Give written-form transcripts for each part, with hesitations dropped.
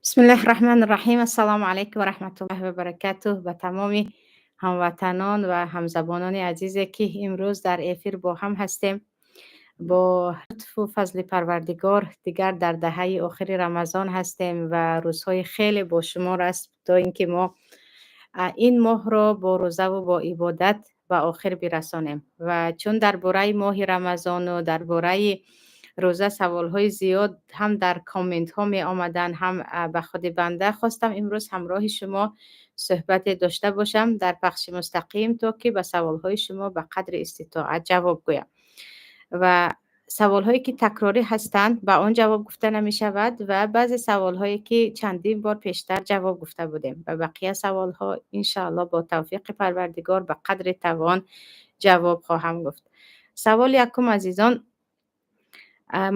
Бисмиллаҳи раҳмони раҳим. Ассалому алайкум ва раҳматуллоҳи ва баракатуҳ ба тамоми ҳамватанон ва ҳамзабонони азизе, ки имрӯз дар эфир бо ҳам ҳастем. Бо лутфу фазли Парвардигор дигар дар даҳаи охири Рамазон ҳастем ва рӯзҳои хеле бошумор аст, то ин ки мо ин моҳро бо рӯзаву бо ибодат ба охир бирасонем. Ва чун дар бораи моҳи Рамазону дар бораи рӯза саволҳои зиёд ҳам дар комментҳо меомаданд, ҳам ба худи банда, хостам имрӯз ҳамроҳи шумо суҳбате дошта бошам дар пахши мустақим, то ки ба саволҳои шумо ба қадри иститоат ҷавоб гӯям. Ва саволҳое, ки такрорӣ ҳастанд, ба он ҷавоб гуфта намешавад ва баъзе саволҳое, ки чандин бор пештар ҷавоб гуфта будем, ба бақия саволҳо иншааллоҳ бо тавфиқи Парвардигор ба қадри тавон ҷавоб хоҳам гуфт. Саволи якум, азизон,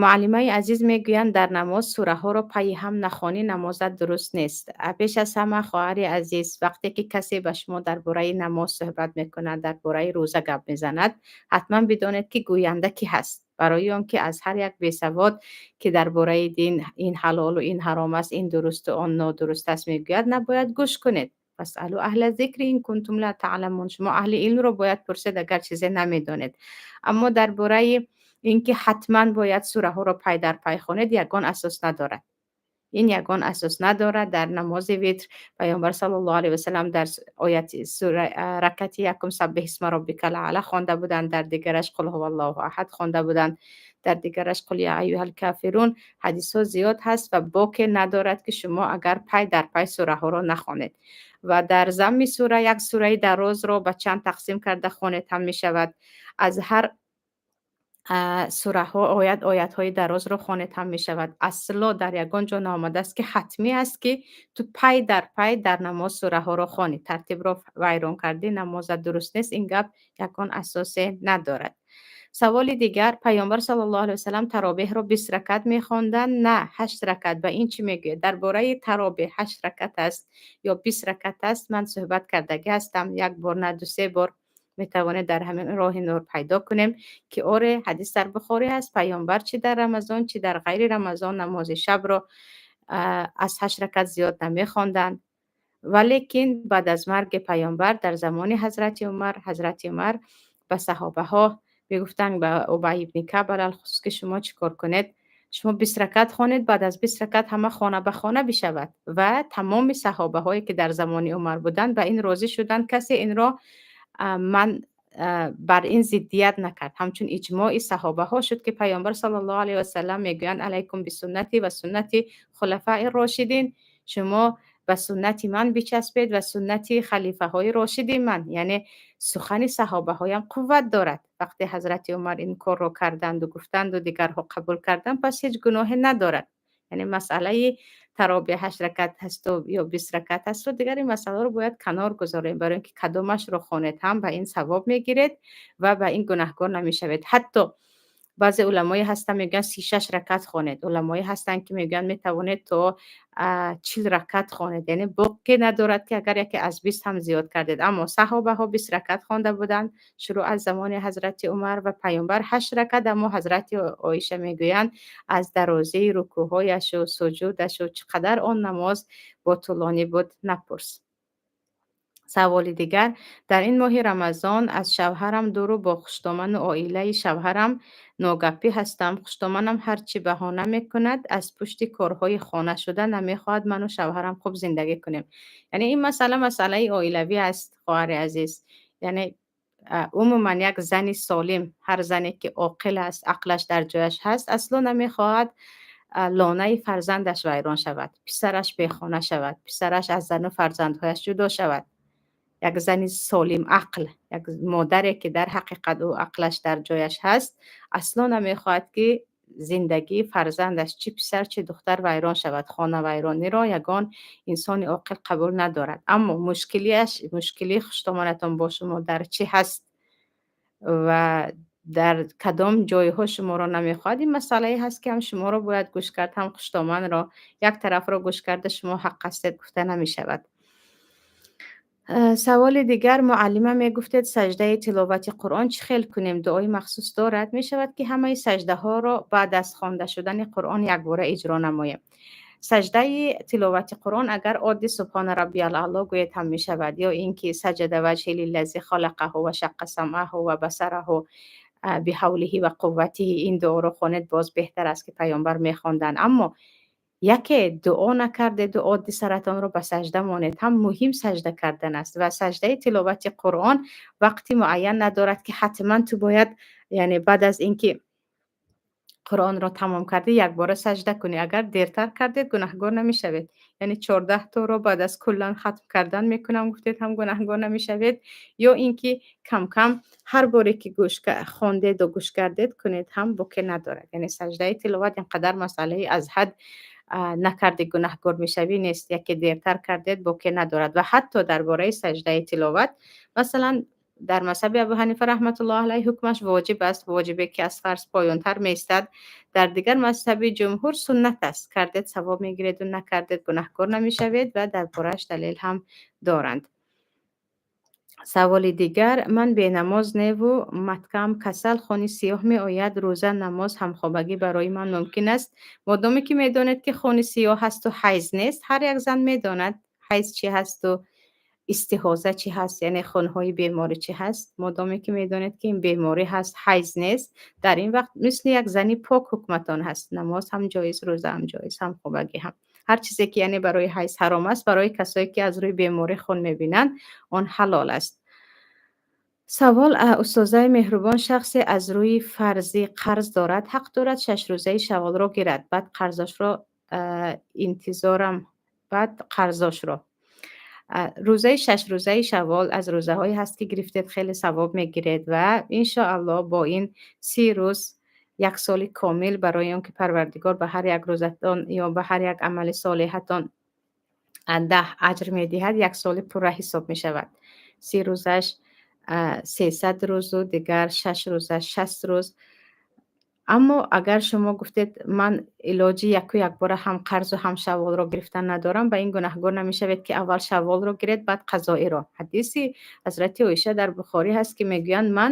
муаллимаи азиз, мегӯянд, дар намоз сураҳоро пайи ҳам нахонӣ, намозат дуруст нест. Пеш аз ҳама, хоҳари азиз, вақте ки касе ба шумо дар бораи намоз суҳбат мекунад, дар бораи рӯза гап мезанад, ҳатман бидонед, ки гӯянда кӣ ҳаст. Барои он ки аз ҳар як бесавод, ки дар бораи дин ин ҳалолу ин ҳаром аст, ин дурусту он нодуруст аст мегӯяд, набояд гӯш кунед. فاسألوا أهل الذكر إن كنتم لا تعلمون. Шумо аҳли илмро бояд пурсед, агар чизе намедонед. Аммо дар бораи ин ки ҳатман бояд сураҳоро пай дар пай хонед, ягон асос надорад. Ин ягон асос надорад. Дар намози витр Паёмбар саллаллоҳу алайҳи васалам дар ояти сура ракати якум سبح اسم ربك الأعلى хонда буданд, дар дигараш قل هو الله أحد хонда буданд, дар дигараш قل يا أيها الكافرون. Ҳадисҳо зиёд ҳаст ва боке надорад, ки шумо агар пай дар пай сураҳоро нахонед. Ва дар замми сура як сураи дарозро ба чанд тақсим карда хонед ҳам мешавад. Аз ҳар сураҳо оятҳои дарозро хонед ҳам мешавад. Асло дар ягон ҷо наомадааст, ки ҳатмӣ аст, ки ту пай дар пай дар намоз сураҳоро хонӣ. Тартибро вайрон кардӣ, намозат дуруст нест. Ин гап ягон асосе надорад. Саволи дигар: Паёмбар саллаллоҳу алайҳи васалам таробеҳро 20 ракат мехонданд, на ҳашт ракат. Ба ин чӣ мегӯед? Дар бораи таробеҳ ҳашт ракат аст ё 20 ракат аст, ман суҳбат кардагӣ ҳастам як бор, на ду-се бор. Метавонед дар ҳамин роҳи нур пайдо кунем, ки оре, ҳадис дар Бухорӣ ҳаст. Паёмбар чӣ дар Рамазон, чӣ дар ғайри Рамазон намози шабро аз ҳашт ракат зиёд намехонданд. Валекин баъд аз марги Паёмбар, дар замони ҳазрати Умар, ҳазрати Умар ба саҳобаҳо мегуфтанд, ба Убай ибни Каъб алалхусус, ки шумо чӣ кор кунед? Шумо 20 ракат хонед, баъд аз 20 ракат ҳама хона ба хона бишавад. Ва тамоми саҳобаҳое, ки дар замони Умар буданд, ба ин розӣ шуданд. Касе инро ман бар ин зиддият накард. Ҳамчун иҷмои саҳобаҳо шуд, ки Паёмбар саллаллоҳу алайҳи васалам мегӯянд: عليكم بسنتي وسنة الخلفاء الراشدين. Шумо ба суннати ман бичаспед ва суннати халифаҳои рошиди ман. Яъне сухани саҳобаҳоям қувват дорад. Вақте ҳазрати Умар ин корро карданду гуфтанду дигарҳо қабул карданд, пас ҳеҷ гуноҳе надорад. Яъне масъалаи таробеҳ ҳашт ракат ҳасту ё 20 ракат ҳасту дигар, ин масъаларо бояд канор гузорем, барои ин ки кадомашро хонед ҳам ба ин савоб мегиред ва ба ин гунаҳкор намешавед. Ҳатто баъзе уламое ҳастанд, мегӯянд, 36 ракат хонед. Уламое ҳастанд, ки мегӯянд, метавонед то 40 ракат хонед. Яъне боқе надорад, ки агар яке аз 20 ҳам зиёд кардед. Аммо саҳобаҳо 20 ракат хонда буданд шурӯъ аз замони ҳазрати Умар ва Паёмбар ҳашт ракат. Аммо ҳазрати Оиша мегӯянд, аз дарозии рукӯъҳояшу суҷудашу чӣ қадар он намоз ботулонӣ буд, напурс. Саволи дигар: дар ин моҳи Рамазон аз шавҳарам дуру бо хуштоману оилаи шавҳарам ногаппӣ ҳастам. Хуштоманам ҳар чӣ баҳона мекунад, аз пушти корҳои хона шуда намехоҳад ману шавҳарам хуб зиндагӣ кунем. Яъне ин масъала масъалаи оилавӣ аст, хоҳари азиз. Яъне умуман як зани солим, ҳар зане, ки оқил аст, ақлаш дар ҷояш ҳаст, асло намехоҳад лонаи фарзандаш вайрон шавад, писараш бехона шавад, писараш аз зану фарзандҳояш ҷудо шавад. Як зани солим ақл, як модаре, ки дар ҳақиқат ӯ ақлаш дар ҷояш ҳаст, асло намехоҳад, ки зиндагии фарзандаш, чӣ писар, чӣ духтар, вайрон шавад. Хонавайрониро ягон инсони оқил қабул надорад. Аммо мушкилиаш, мушкилии хуштоманатон бо шумо дар чӣ ҳаст ва дар кадом ҷойҳо шуморо намехоҳад, ин масъалае ҳаст, ки ҳам шуморо бояд гӯш кард, ҳам хуштоманро. Як тарафро гӯш карда, шумо ҳақ ҳастед гуфта намешавад. Саволи дигар: муаллима, мегуфтед, саҷдаи тиловати Қуръон чӣ хел кунем? Дуои махсус дорад? Мешавад, ки ҳамаи саҷдаҳоро баъд аз хонда шудани Қуръон якбора иҷро намоем. Саҷдаи тиловати Қуръон агар оддӣ سبحان ربي الأعلى гӯед ҳам мешавад, ё ин ки سجد وجهي للذي خلقه وشق سمعه وبصره بحوله وقوته, ин дуоро хонед, боз беҳтар аст, ки паёмбар мехонданд. Аммо яке дуо накардеду оддӣ саратонро ба саҷда монед ҳам, муҳим саҷда кардан аст. Ва саҷдаи тиловати Қуръон вақти муайян надорад, ки ҳатман ту бояд, яъне баъд аз ин ки Қуръонро тамом кардӣ, якбора саҷда кунӣ. Агар дертар кардед, гунаҳгор намешавед. Яъне 14 торо баъд аз куллан хатм кардан мекунам гуфтед ҳам, гунаҳгор намешавед, ё ин ки камкам ҳар боре ки гӯш хондеду гӯш кардед, кунед ҳам, боке надорад. Яъне саҷдаи тиловат ин қадар масъалаи аз ҳад накарди гунаҳгор мешавӣ нест. Яке дертар кардед, боке надорад. Ва ҳатто дар бораи саҷдаи тиловат, масалан, дар мазҳаби Абу Ҳанифа раҳматуллоҳ алайҳ ҳукмаш воҷиб аст, воҷибе ки аз фарз поёнтар меистад. Дар дигар мазҳаби ҷумҳур суннат аст. Кардед, савоб мегиреду накардед, гунаҳгор намешавед ва дар борааш далел ҳам доранд. Саволи дигар: ман бенамоз неву маткам касал, хуни сиёҳ меояд, рӯза, намоз, ҳамхобагӣ барои ман мумкин аст? Модоме ки медонед, ки хуни сиёҳ ҳасту ҳайз нест. Ҳар як зан медонад, ҳайз чӣ ҳасту истиҳоза чӣ ҳаст, яъне хунҳои беморӣ чӣ ҳаст. Модоме ки медонед, ки ин беморӣ ҳаст, ҳайз нест, дар ин вақт мисли як зани пок ҳукматон ҳаст. Намоз ҳам ҷоиз, рӯза ҳам ҷоиз, ҳамхобагӣ ҳам. Ҳар чизе ки, яъне, барои ҳайз ҳаром аст, барои касое ки аз рӯи беморӣ хун мебинанд, он ҳалол аст. Савол: устозаи меҳрубон, шахсе аз рӯи фарзӣ қарз дорад, ҳақ дорад 6 рӯзаи шавволро гирад, баъд қарзошро интизорам, баъд қарзошро. Рӯзаи 6 рӯзаи шаввол аз рӯзаҳое ҳаст, ки гирифтед, хеле савоб мегиред ва иншоаллоҳ бо ин 30 рӯз як соли комил, барои он ки Парвардигор ба ҳар як рӯзатон ё ба ҳар як амали солеҳатон 10 аҷр медиҳад, як соли пурра ҳисоб мешавад. 30 рӯзаш 300 рӯзу дигар 6 рӯзаш 60 рӯз. Аммо агар шумо гуфтед, ман илоҷи яку якбора ҳам қарзу ҳам шавволро гирифтан надорам, ба ин гунаҳгор намешавед, ки аввал шавволро гиред, баъд қазоиро. Ҳадиси ҳазрати Оиша дар Бухорӣ ҳаст, ки мегӯянд, ман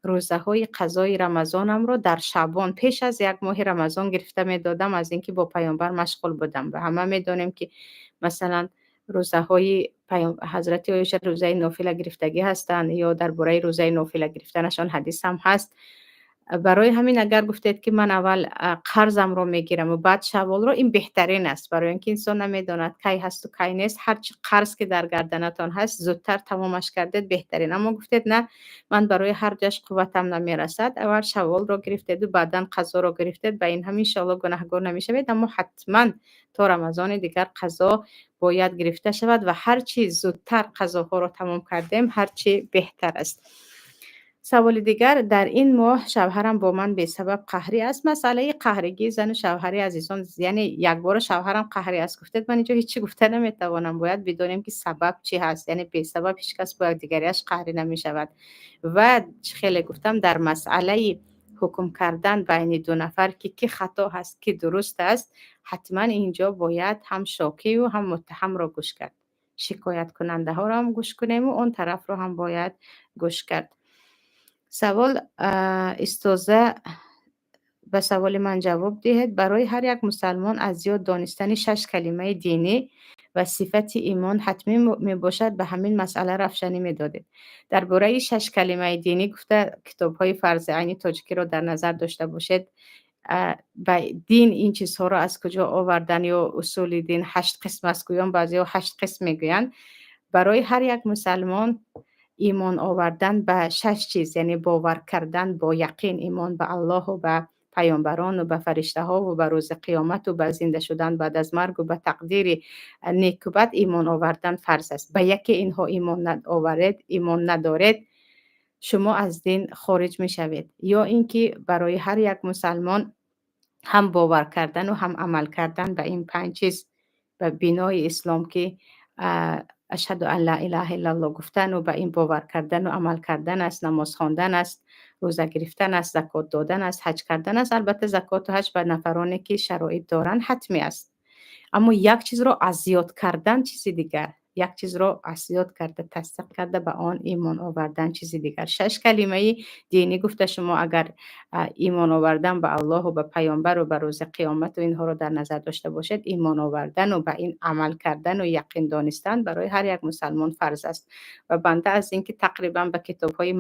рӯзаҳои қазои рамазонамро дар шаъбон, пеш аз як моҳи Рамазон гирифта медодам, аз ин ки бо паёмбар машғул будам. Ва ҳама медонем, ки масалан, рӯзаҳои ҳазрати Оиша рӯзаи нофила гирифтагӣ ҳастанд ё дар бораи рӯзаи нофила гирифтанашон ҳадис ҳам ҳаст. Барои ҳамин, агар гуфтед, ки ман аввал қарзамро мегираму баъд шавволро, ин беҳтарин аст, барои он ки инсон намедонад, кай ҳасту кай нест. Ҳарчи қарз ки дар гарданатон ҳаст, зудтар тамомаш кардед, беҳтарин. Аммо гуфтед, на, ман барои ҳар дуяш қувватам намерасад, аввал шавволро гирифтеду баъдан қазоро гирифтед, ба ин ҳам иншоалло гунаҳгор намешавед. Аммо ҳатман то рамазони дигар қазо бояд гирифта шавад ва ҳарчи зудтар қазоҳоро тамом кардем, ҳарчи беҳтар аст. Саволи дигар: дар ин моҳ шавҳарам бо ман бесабаб қаҳрӣ аст. Масъалаи қаҳригии зану шавҳари, азизон, яъне якбора шавҳарам қаҳрӣ аст гуфтед, ман инҷо ҳеҷ чӣ гуфта наметавонам. Бояд бидонем, ки сабаб чӣ ҳаст. Яъне бесабаб ҳеҷ кас бо якдигариаш қаҳрӣ намешавад. Ва чӣ хеле гуфтам, дар масъалаи ҳукм кардан байни ду нафар, ки кӣ хато ҳаст, кӣ дуруст аст, ҳатман инҷо бояд ҳам шокию ҳам муттаҳамро гӯш кард. Шикояткунандаҳоро ҳам гӯш кунему он тарафро ҳам бояд гӯш кард. Савол: устоза, ба саволи ман ҷавоб диҳед. Барои ҳар як мусалмон аз ёд донистани шаш калимаи динӣ ва сифати имон ҳатмӣ мебошад? Ба ҳамин масъала равшанӣ медодед. Дар бораи шаш калимаи динӣ гуфта, китобҳои фарзи айни тоҷикиро дар назар дошта бошед. Ба дин ин чизҳоро аз куҷо овардан ё усули дин ҳашт қисм аст гӯён, баъзеҳо ҳашт қисм мегӯянд. Барои ҳар як мусалмон имон овардан ба шаш чиз, яъне бовар кардан бо яқин, имон ба Аллоҳу ба паёмбарону ба фариштаҳову ба рӯзи қиёмату ба зинда шудан баъд аз маргу ба тақдири неку бад имон овардан фарз аст. Ба яке инҳо имон оваред, имон надоред, шумо аз дин хориҷ мешавед. Ё ин ки барои ҳар як мусалмон ҳам бовар кардану ҳам амал кардан ба ин панҷ чиз, ба бинои ислом, ки أشهد أن لا إله إلا الله гуфтану ба ин бовар кардану амал кардан аст, намоз хондан аст, рӯза гирифтан аст, закот додан аст, ҳаҷ кардан аст. Албатта, закоту ҳаҷ ба нафароне ки шароит доранд, ҳатмӣ аст, аммо як чизро аз ёд кардан чизи дигар. Як чизро аз ёд карда, тасдиқ карда, ба он имон овардан чизи дигар. Шаш калимаи динӣ гуфта, шумо агар имон овардан ба Аллоҳу ба паёмбару ба рӯзи қиёмату инҳоро дар назар дошта бошед, имон овардану ба ин амал кардану яқин донистан барои ҳар як мусалмон фарз аст. Ва банда аз ин ки тақрибан ба китобҳои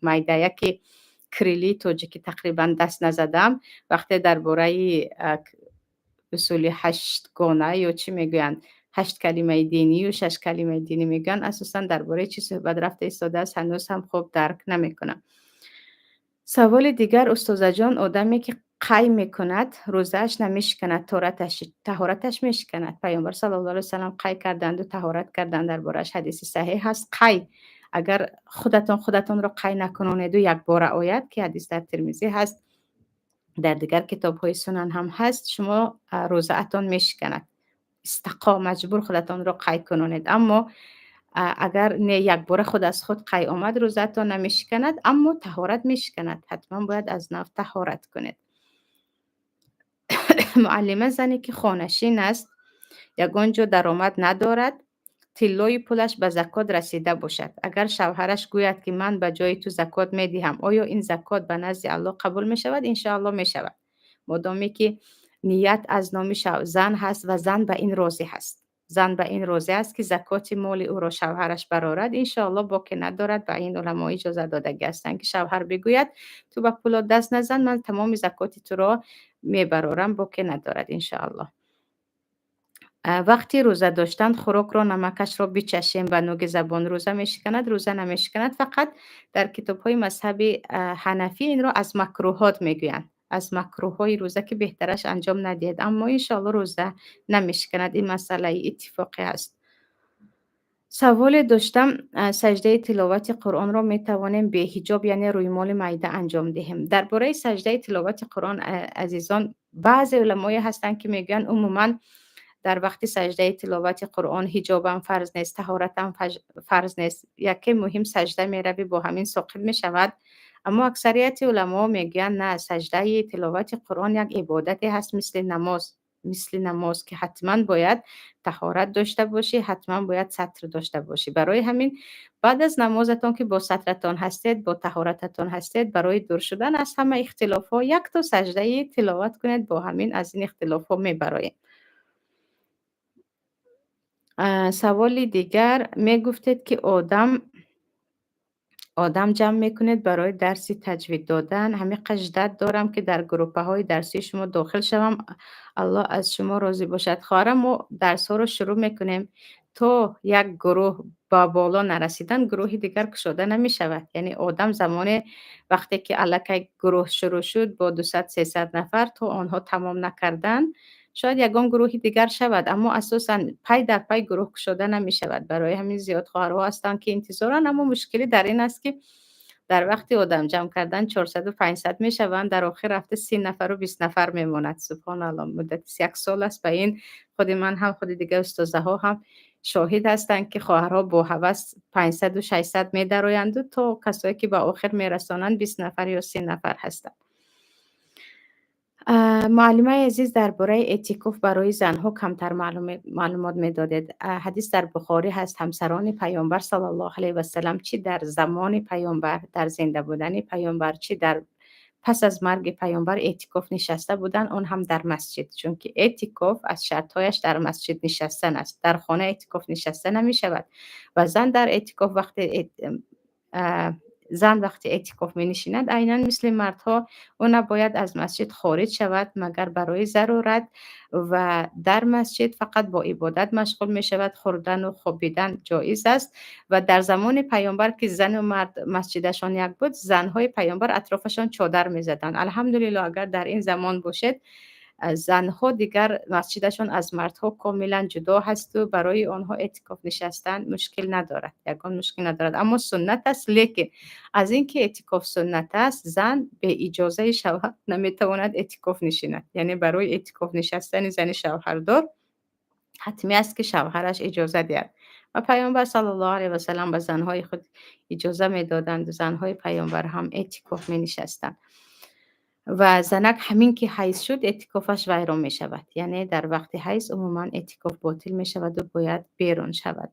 майдаяки кириллии тоҷикӣ тақрибан даст назадам, вақте дар бораи усули ҳаштгона ё чӣ мегӯянд, ҳашт калимаи динию шаш калимаи динӣ мегӯянд, асосан дар бораи чӣ суҳбат рафта истодааст, ҳанӯз ҳам хуб дарк намекунам. Саволи дигар: устозаҷон, одаме ки қай мекунад, рӯзааш намешиканад, таҳораташ мешиканад? Паёмбар саллаллоҳу алайҳи васаллам қай карданду таҳорат карданд, дар борааш ҳадиси саҳеҳ ҳаст. Қай агар худатон худатонро қай накунонеду якбора ояд, ки ҳадис дар Термизӣ ҳаст, дар дигар китобҳои сунан ҳам ҳаст, шумо рӯзаатон мешиканад. Истиқо маҷбур худатонро қай кунонед. Аммо агар не, якбора худ аз худ қай омад, рӯзаатон намешиканад, аммо таҳорат мешиканад, ҳатман бояд аз нав таҳорат кунед. Муаллима, зане ки хонашин аст, ягон ҷо даромад надорад, тиллою пулаш ба закот расида бошад, агар шавҳараш гӯяд, ки ман ба ҷои ту закот медиҳам, оё ин закот ба назди Аллоҳ қабул мешавад? Иншоаллоҳ, мешавад, модоме ки ният аз номи зан ҳаст ва зан ба ин розӣ ҳаст. Зан ба ин розӣ аст, ки закоти моли ӯро шавҳараш барорад, иншоаллоҳ, боке надорад. Ба ин уламо иҷоза додагӣ ҳастанд, ки шавҳар бигӯяд: «Ту ба пулот даст назан, ман тамоми закоти туро мебарорам», боке надорад, иншоаллоҳ. Вақти рӯза доштан хӯрокро намакашро бичашем ба нӯги забон, рӯза мешиканад? Рӯза намешиканад, фақат дар китобҳои мазҳаби ҳанафӣ инро аз макрӯҳот мегӯянд, аз макрӯҳҳои рӯза, ки беҳтараш анҷом надиҳед, аммо иншоалло рӯза намешиканад. Ин масъалаи иттифоқӣ аст. Саволе доштам: саҷдаи тиловати Қуръонро метавонем беҳиҷоб, яъне рӯймоли майда, анҷом диҳем? Дар бораи саҷдаи тиловати Қуръон, азизон, баъзе уламое ҳастанд, ки мегӯянд, умуман дар вақти саҷдаи тиловати Қуръон ҳиҷобам фарз нест, таҳоратам фарз нест, яке муҳим саҷда меравӣ, бо ҳамин соқит мешавад. Аммо аксарияти уламо мегӯянд, на, саҷдаи тиловати Қуръон як ибодате ҳаст, мисли намоз, ки ҳатман бояд таҳорат дошта бошӣ, ҳатман бояд сатр дошта бошӣ. Барои ҳамин баъд аз намозатон, ки бо сатратон ҳастед, бо таҳорататон ҳастед, барои дур шудан аз ҳама ихтилофҳо якто саҷдаи тиловат кунед, бо ҳамин аз ин ихтилофҳо мебароем. Саволи дигар: мегуфтед, ки одам ҷамъ мекунед барои дарси таҷвид додан. Ҳамин қадар дорам, ки дар группаҳои дарсии шумо дохил шавам. Аллоҳ аз шумо розӣ бошад. Хоҳарам, мо дарсҳоро шурӯъ мекунем, то як гурӯҳ ба боло нарасидан, гурӯҳи дигар кушода намешавад. Яъне одам замоне, вақте ки аллакай гурӯҳ шурӯъ шуд бо 200-300 нафар, то онҳо тамом накардан, шояд ягон гурӯҳи дигар шавад, аммо асосан пай дар пай гурӯҳ кушода намешавад. Барои ҳамин зиёд хоҳарҳо ҳастанд, ки интизоранд, аммо мушкилӣ дар ин аст, ки дар вақти одам ҷамъ кардан 400-у 500 мешаванд, дар охир рафта 30 нафару 20 нафар мемонад. Субҳоналло, муддати як сол аст, ба ин худи ман ҳам, худи дигар устозаҳо ҳам шоҳид ҳастанд, ки хоҳарҳо бо ҳавас 500-у 600 медароянду то касое ки ба охир мерасонанд, 20 нафар ё 30 нафар ҳастанд. Муаллимаи азиз, дар бораи эътикоф барои занҳо камтар маълумот медодед. Ҳадис дар Бухорӣ ҳаст: ҳамсарони паёмбар саллаллоҳу алайҳи васалам, чӣ дар замони паёмбар, дар зинда будани паёмбар, чӣ дар пас аз марги паёмбар, эътикоф нишаста буданд, он ҳам дар масҷид, чунки эътикоф аз шартҳояш дар масҷид нишастан аст. Дар хона эътикоф нишаста намешавад. Ва зан вақте эътикоф менишинад, айнан мисли мардҳо, ӯ набояд аз масҷид хориҷ шавад, магар барои зарурат, ва дар масҷид фақат бо ибодат машғул мешавад. Хӯрдану хобидан ҷоиз аст. Ва дар замони паёмбар, ки зану мард масҷидашон як буд, занҳои паёмбар атрофашон чодар мезаданд. Алҳамдулилло, агар дар ин замон бошед, занҳо дигар масҷидашон аз мардҳо комилан ҷудо ҳасту барои онҳо эътикоф нишастан мушкил надорад, ягон мушкил надорад, аммо суннат аст. Лекин аз ин ки эътикоф суннат аст, зан беиҷозаи шавҳар наметавонад эътикоф нишинад. Яъне барои эътикоф нишастани зани шавҳардор ҳатмӣ аст, ки шавҳараш иҷоза диҳад. Ва паёмбар саллаллоҳу алайҳи васалам ба занҳои худ иҷоза медоданду занҳои паёмбар ҳам эътикоф менишастанд. Ва занак ҳамин ки ҳайз шуд, эътикофаш вайрон мешавад. Яъне дар вақти ҳайз умуман эътикоф ботил мешаваду бояд берун шавад.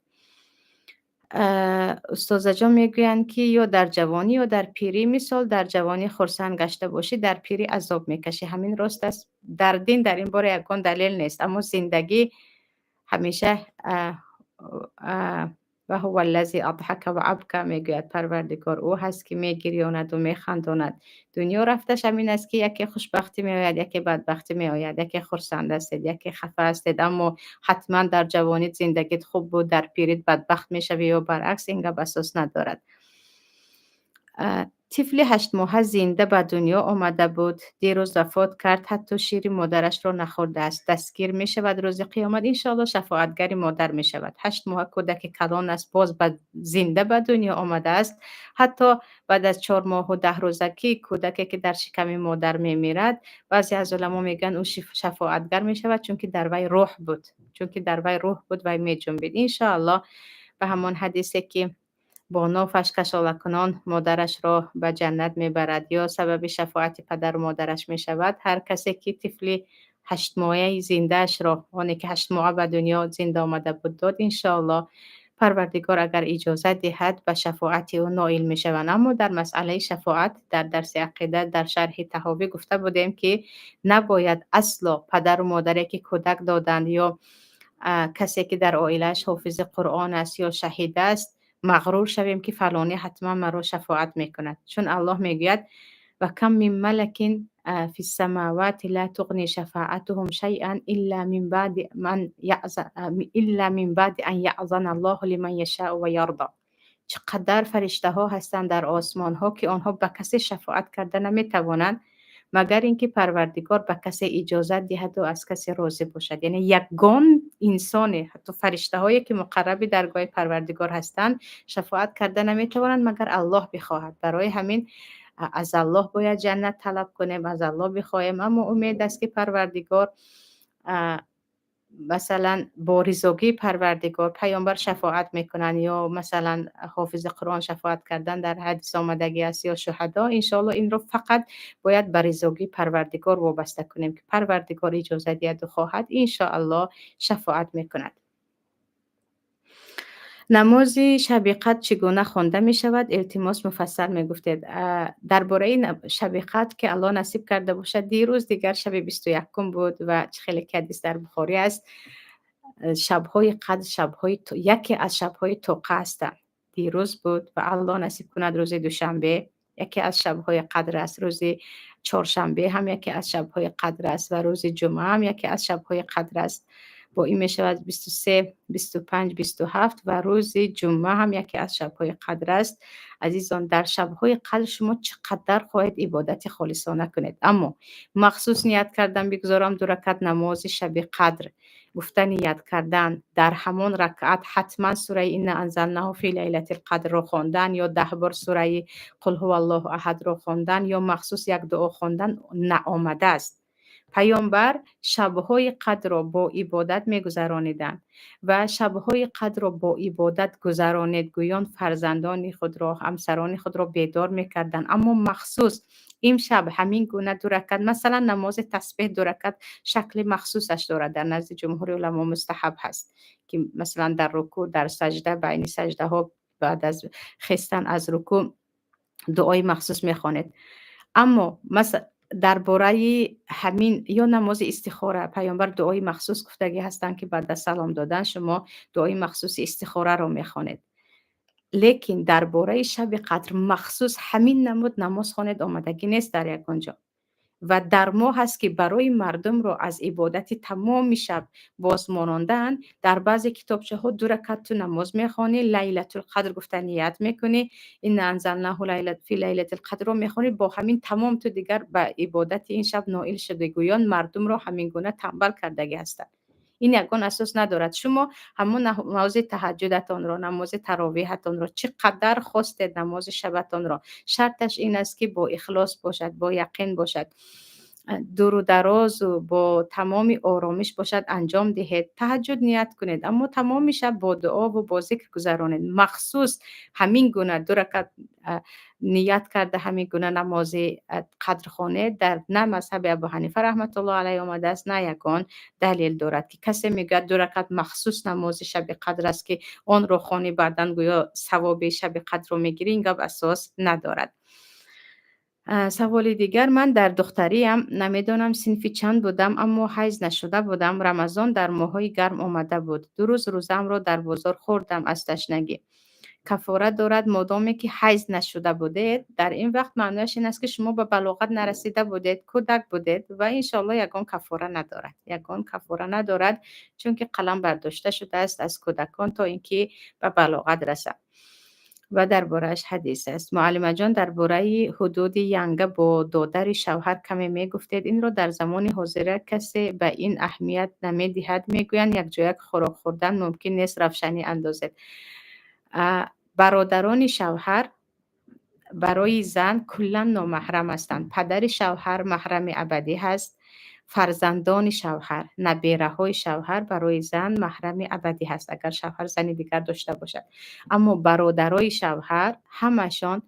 Устозаҷон мегӯянд, ки ё дар ҷавонӣ, ё дар пирӣ. Мисол, дар ҷавонӣ хурсанд гашта бошӣ, дар пирӣ азоб мекашӣ. Ҳамин рост аст? Дар дин дар ин бора ягон далел нест, аммо зиндагӣ ҳамеша وهو الذي أضحك وأبكى мегӯяд Парвардигор. Ӯ ҳаст, ки мегирёнаду механдонад. Дунё рафташ ҳамин аст, ки яке хушбахтӣ меояд, яке бадбахтӣ меояд, яке хурсанд ҳастед, яке хафа ҳастед, аммо ҳатман дар ҷавонит зиндагит хуб буд, дар пирит бадбахт мешавӣ ё баръакс, ин гап асос надорад. Тифли 8-моҳа зинда ба дунё омада буд, дирӯз вафот кард, ҳатто шири модарашро нахӯрдааст. Дастгир мешавад рӯзи қиёмат? Иншоалло, шафоатгари модар мешавад. 8 моҳа кӯдаки калон аст, боз ба зинда ба дунё омадааст. Ҳатто баъд аз 4 моҳу 10 рӯзакӣ кӯдаке, ки дар шиками модар мемирад, баъзе аз уламо мегӯянд, ӯ шафоатгар мешавад, чунки дар вай рӯҳ буд, чунки дар вай рӯҳ буд, вай меҷунбид. Иншоалло, ба ҳамон ҳадисе, ки бо нофаш кашолакунон модарашро ба ҷаннат мебарад ё сабаби шафоати падару модараш мешавад. Ҳар касе ки тифли 8-моҳаи зиндаашро, оне ки 8-моҳа ба дунё зинда омада буд, дод, иншоалло, Парвардигор агар иҷозат диҳад, ба шафоати ӯ ноил мешаванд. Аммо дар масъалаи шафоат дар дарси ақида, дар шарҳи Таҳовӣ гуфта будем, ки набояд асло падару модаре, ки кӯдак доданд, ё касе, ки дар оилааш ҳофизи Қуръон аст ё шаҳид аст, мағрур шавем, ки фалонӣ ҳатман маро шафоат мекунад. Чун Аллоҳ мегӯяд: وكم من ملك في السماوات لا تغني شفاعتهم شيئا إلا من بعد أن يأذن الله لمن يشاء ويرضى. Чӣ қадар фариштаҳо ҳастанд дар осмонҳо, ки онҳо ба касе шафоат карда наметавонанд, магар ин ки Парвардигор ба касе иҷозат диҳаду аз касе розӣ бошад. Яъне ягон инсоне, ҳатто фариштаҳое, ки муқарраби даргоҳи Парвардигор ҳастанд, шафоат карда наметавонанд, магар Аллоҳ бихоҳад. Барои ҳамин аз Аллоҳ бояд ҷаннат талаб кунем, аз Аллоҳ бихоҳем. Аммо умед аст, ки Парвардигор, масалан, бо ризогии Парвардигор паёмбар шафоат мекунанд ё масалан ҳофизи Қуръон шафоат кардан дар ҳадис омадагӣ аст ё шуҳадо. Иншоалло, инро фақат бояд ба ризогии Парвардигор вобаста кунем, ки Парвардигор иҷоза диҳаду хоҳад, иншоалло, шафоат мекунад. Намози шаби қадр чӣ гуна хонда мешавад? Илтимос, муфассал мегуфтед. Дар бораи шаби қадр, ки Аллоҳ насиб карда бошад, дирӯз дигар шаби 21-ум буд ва чӣ хеле ки ҳадис дар Бухорӣ аст, шабҳои қадр шабҳои яке аз шабҳои тоқа ҳастанд. Дирӯз буд ва Аллоҳ насиб кунад, рӯзи душанбе яке аз шабҳои қадр аст, рӯзи чоршанбе ҳам яке аз шабҳои қадр аст ва рӯзи ҷумъа ҳам яке аз шабҳои қадр аст. Бо ин мешавад 23, 25, 27 ва рӯзи ҷумъа ҳам яке аз шабҳои қадр аст. Азизон, дар шабҳои қадр шумо чӣ қадар хоҳед ибодати холисона кунед, аммо махсус ният кардан, бигзорам ду ракат намози шаби қадр гуфта ният кардан, дар ҳамон ракъат ҳатман сураи إنا أنزلناه في ليلة القدر ро хондан ё 10 бор сураи قل هو الله أحد ро хондан ё махсус як дуо хондан наомадааст. Паёмбар шабҳои қадрро бо ибодат мегузарониданд ва шабҳои қадрро бо ибодат гузаронед гӯён фарзандони худро, ҳамсарони худро бедор мекарданд. Аммо махсус имшаб ҳамин гуна ду ракат, масалан, намози тасбеҳ ду ракат шакли махсусаш дорад, дар назди ҷумҳури уламо мустаҳаб ҳаст, ки масалан дар рукӯъ, дар саҷда, байни саҷдаҳо, баъд аз хестан аз рукӯъ дуои махсус мехонед. Аммо дар бораи ҳамин ё намози истихора паёмбар дуои махсус гуфтагӣ ҳастанд, ки баъд аз салом додан шумо дуои махсуси истихораро мехонед. Лекин дар бораи шаби қадр махсус ҳамин намуд намоз хонед омадагӣ нест дар ягон ҷо. Ва дар моҳ аст, ки барои мардумро аз ибодати тамоми шаб бозмонондаанд. Дар баъзе китобчаҳо ду ракат ту намоз мехонӣ, Лайлатулқадр гуфта ният мекунӣ, إنا أنزلناه في ليلة القدر ро мехонӣ, бо ҳамин тамом ту дигар ба ибодати ин шаб ноил шудӣ гӯён мардумро ҳамин гуна тамбал кардагӣ ҳастанд. Ин ягон асос надорад. Шумо ҳамон намози таҳаҷҷудатонро, намози таровиҳатонро, чӣ қадар хостед намози шабатонро, шарташ ин аст, ки бо ихлос бошад, бо яқин бошад. Дуру дарозу бо тамоми оромиш бошад, анҷом диҳед. Таҳаҷҷуд ният кунед, аммо тамоми шаб бо дуову бо зикр гузаронед. Махсус ҳамин гуна ду ракат ният карда, ҳамин гуна намози қадр хонед, дар на мазҳаби Абу Ҳанифа раҳматуллоҳ алайҳ омадааст, на ягон далел дорад, ки касе мегӯяд, ду ракат махсус намози шаби қадр аст, ки онро хонӣ, баъдан гӯё савоби шаби қадрро мегирӣ. Ин гап асос надорад. Саволи дигар: ман дар духтариам, намедонам, синфи чанд будам, аммо ҳайз нашуда будам. Рамазон дар моҳҳои гарм омада буд. 2 рӯз рӯзаамро дар бозор хӯрдам аз ташнагӣ. Каффора дорад? Модоме ки ҳайз нашуда будед, дар ин вақт маънояш ин аст, ки шумо ба балоғат нарасида будед, кӯдак будед ва иншоалло ягон каффора надорад. Ягон каффора надорад, чунки қалам бардошта шудааст аз кӯдакон, то ин ки ба балоғат расанд ва дар борааш ҳадис аст. Муаллимаҷон, дар бораи ҳудуди янга бо додари шавҳар каме мегуфтед. Инро дар замони ҳозира касе ба ин аҳамият намедиҳад. Мегӯянд, якҷоя хӯрок хӯрдан мумкин нест. Равшанӣ андозед. Бародарони шавҳар барои зан куллан номаҳрам ҳастанд. Падари шавҳар маҳрами абадӣ ҳаст, фарзандони шавҳар, набераҳои шавҳар барои зан маҳрами абадӣ ҳаст, агар шавҳар зани дигар дошта бошад. Аммо бародарои шавҳар ҳамашон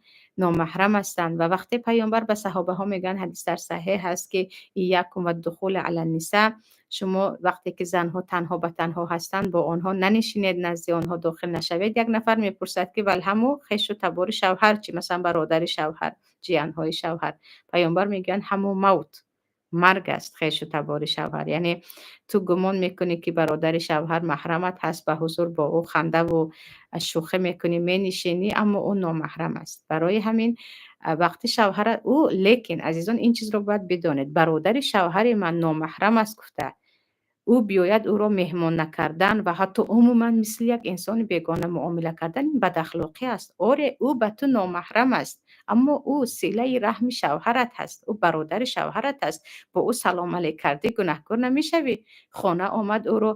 номаҳрам ҳастанд. Ва вақте Паёмбар ба саҳобаҳо мегӯянд, ҳадис дар саҳеҳ ҳаст, ки إياكم والدخول على النساء, шумо вақте ки занҳо танҳо ба танҳо ҳастанд, бо онҳо нанишинед, назди онҳо дохил нашавед. Як нафар мепурсад, ки والحمو, хешу табори шавҳар чӣ, масалан, бародари шавҳар, ҷиянҳои шавҳар? Паёмбар мегӯянд: حمو موت, марг аст хешу табори шавҳар. Яъне ту гумон мекунӣ, ки бародари шавҳар маҳрамат ҳаст, ба ҳузур бо ӯ хандаву шӯхӣ мекунӣ, менишинӣ, аммо ӯ номаҳрам аст. Барои ҳамин вақти шавҳара ӯ. Лекин, азизон, ин чизро бояд бидонед: бародари шавҳари ман номаҳрам аст гуфта, ӯ биёяд, ӯро меҳмон накардан ва ҳатто умуман мисли як инсони бегона муомила кардан, ин бадахлоқӣ аст. Оре, ӯ ба ту номаҳрам аст, аммо ӯ силаи раҳми шавҳарат ҳаст, ӯ бародари шавҳарат аст. Бо ӯ салом алейк кардӣ, гунаҳкор намешавӣ. Хона омад, ӯро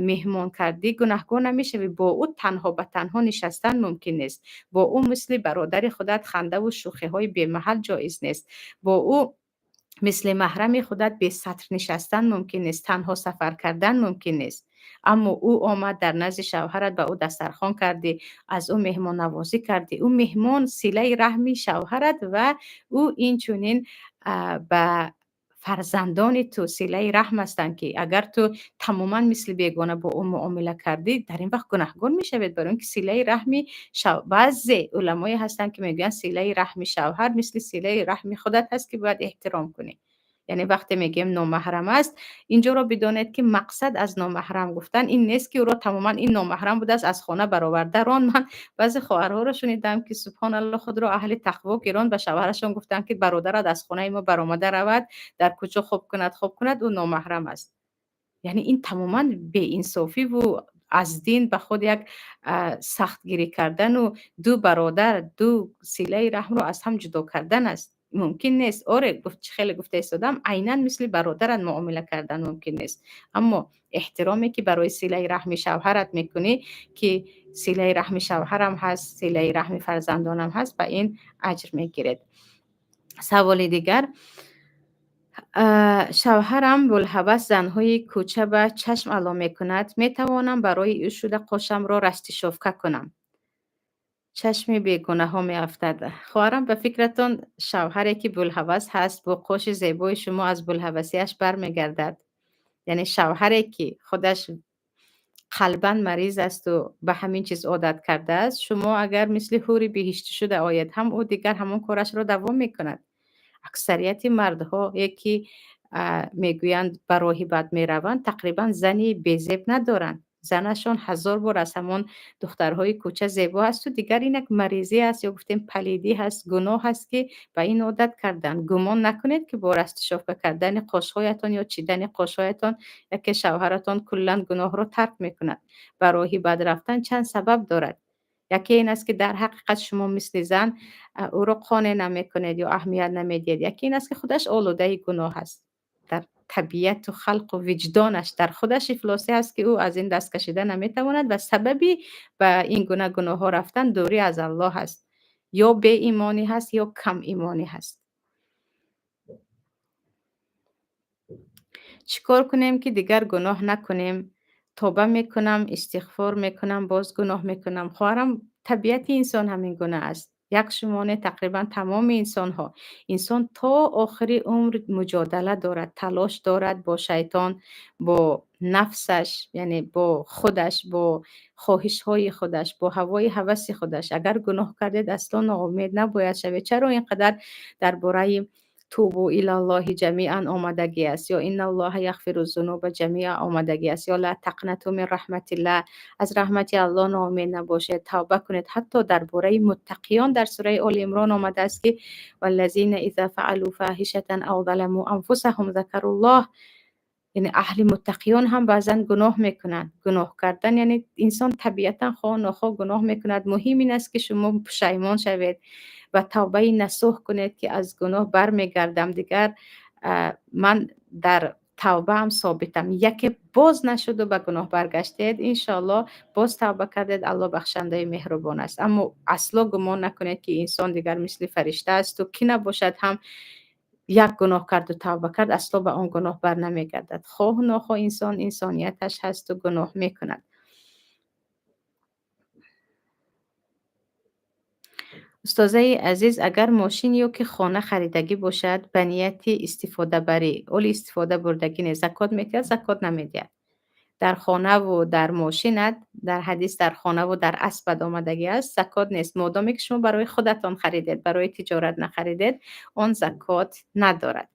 меҳмон кардӣ, гунаҳкор намешавӣ. Бо ӯ танҳо ба танҳо нишастан мумкин нест, бо ӯ мисли бародари худат хандаву шӯхиҳои бемаҳал ҷоиз нест, бо ӯ мисли маҳрами худат бесатр нишастан мумкин нест, танҳо сафар кардан мумкин нест. Аммо ӯ омад дар назди шавҳарат, ба ӯ дастархон кардӣ, аз ӯ меҳмоннавозӣ кардӣ, ӯ меҳмон, силаи раҳми шавҳарат ва ӯ инчунин ба фарзандони ту силаи раҳм ҳастанд, ки агар ту тамоман мисли бегона бо ӯ муомила кардӣ, дар ин вақт гунаҳгор мешавед, барои ин ки силаи раҳми баъзе уламое ҳастанд, ки мегӯянд, силаи раҳми шавҳар мисли силаи раҳми худат ҳаст, ки бояд эҳтиром кунӣ. Яъне вақте мегӯем, номаҳрам аст, инҷоро бидонед, ки мақсад аз номаҳрам гуфтан ин нест, ки ӯро тамоман, ин номаҳрам будааст, аз хона бароварда рон. Ман баъзе хоҳарҳоро шунидам, ки, субҳоналло, худро аҳли тақво гирон, ба шавҳарашон гуфтанд, ки бародарат аз хонаи мо баромада равад, дар куҷо хоб кунад, хоб кунад, ӯ номаҳрам аст. Яъне ин тамоман беинсофиву аз дин ба худ як сахтгирӣ кардану ду бародар, ду силаи раҳмро аз ҳам ҷудо кардан аст. Мумкин нест. Оре, чӣ хеле гуфта истодам, айнан мисли бародарат муомила кардан мумкин нест, аммо эҳтироме, ки барои силаи раҳми шавҳарат мекунӣ, ки силаи раҳми шавҳарам ҳаст, силаи раҳми фарзандонам ҳаст, ба ин аҷр мегиред. Саволи дигар: шавҳарам булҳавас занҳои кӯча ба чашм ало мекунад. Метавонам барои ӯ шуда қошамро растишовка кунам? Чашми бегунаҳо меафтад. Хоҳарам, ба фикратон, шавҳаре, ки булҳавас ҳаст, бо қоши зебои шумо аз булҳавасиаш бармегардад? Яъне шавҳаре, ки худаш қалбан мариз асту ба ҳамин чиз одат кардааст, шумо агар мисли ҳури биҳиштӣ шуда оед ҳам, ӯ дигар ҳамон корашро давом мекунад. Аксарияти мардҳое, ки мегӯянд, ба роҳи бад мераванд, тақрибан зани безеб надоранд. Занашон ҳазор бор аз ҳамон духтарҳои кӯча зебо асту дигар ин як маризӣ аст ё гуфтем, палидӣ ҳаст, гуноҳ аст, ки ба ин одат карданд. Гумон накунед, ки бо растишовка кардани қошҳоятон ё чидани қошҳоятон яке шавҳаратон куллан гуноҳро тарк мекунад. Ба роҳи бад рафтан чанд сабаб дорад. Яке ин аст, ки дар ҳақиқат шумо мисли зан ӯро қонеъ намекунед ё аҳамият намедиҳед. Яке ин аст, ки худаш олудаи гуноҳ аст, дар табиату халқу виҷдонаш, дар худаш ифлосӣ ҳаст, ки ӯ аз ин даст кашида наметавонад ва сабаби ба ин гуна гуноҳҳо рафтан дурӣ аз Аллоҳ ҳаст, ё беимонӣ ҳаст, ё камимонӣ ҳаст. Чӣ кор кунем, ки дигар гуноҳ накунем? Тавба мекунам, истиғфор мекунам, боз гуноҳ мекунам. Хоҳарам, табиати инсон ҳамин гуна аст. Як шумо не, тақрибан тамоми инсонҳо. Инсон то охири умр муҷодала дорад, талош дорад бо шайтон, бо нафсаш, яъне бо худаш, бо хоҳишҳои худаш, бо ҳавои ҳаваси худаш. Агар гуноҳ кардед, асло ноумед набояд шавед. Чаро ин қадар дар бораи توبوا إلى الله جميعا омадагӣ аст, ё إن الله يغفر الذنوب جميعا омадагӣ аст, ё لا تقنطوا من رحمة الله, аз раҳмати Аллоҳ ноумед набошед, тавба кунед. Ҳатто дар бораи муттақиён дар сураи Оли Имрон омадааст, ки والذين إذا فعلوا فاحشة أو ظلموا أنفسهم ذكروا الله. Яъне аҳли муттақиён ҳам баъзан гуноҳ мекунанд. Гуноҳ кардан, яъне инсон табиатан хоҳ нохоҳ гуноҳ мекунад. Муҳим ин аст, ки шумо пушаймон шавед ва тавбаи насӯҳ кунед, ки аз гуноҳ бармегардам, дигар ман дар тавбаам собитам. Яке боз нашуду ба гуноҳ баргаштед, иншоаллоҳ боз тавба кардед, Аллоҳ бахшандаи меҳрубон аст. Аммо асло гумон накунед, ки инсон дигар мисли фаришта асту кӣ набошад ҳам як гуноҳ карду тавба кард, асло ба он гуноҳ бар намегардад. Хоҳу нохоҳ инсон инсонияташ ҳасту гуноҳ мекунад. Устозаи азиз, агар мошин ё ки хона харидагӣ бошад ба нияти истифодабарӣ, оли истифода бурдагӣ не, закот медиҳад, закот намедиҳад? Дар хонаву дар мошинат, дар ҳадис дар хонаву дар аспат омадагӣ аст, закот нест. Модоме ки шумо барои худатон харидед, барои тиҷорат нахаридед, он закот надорад.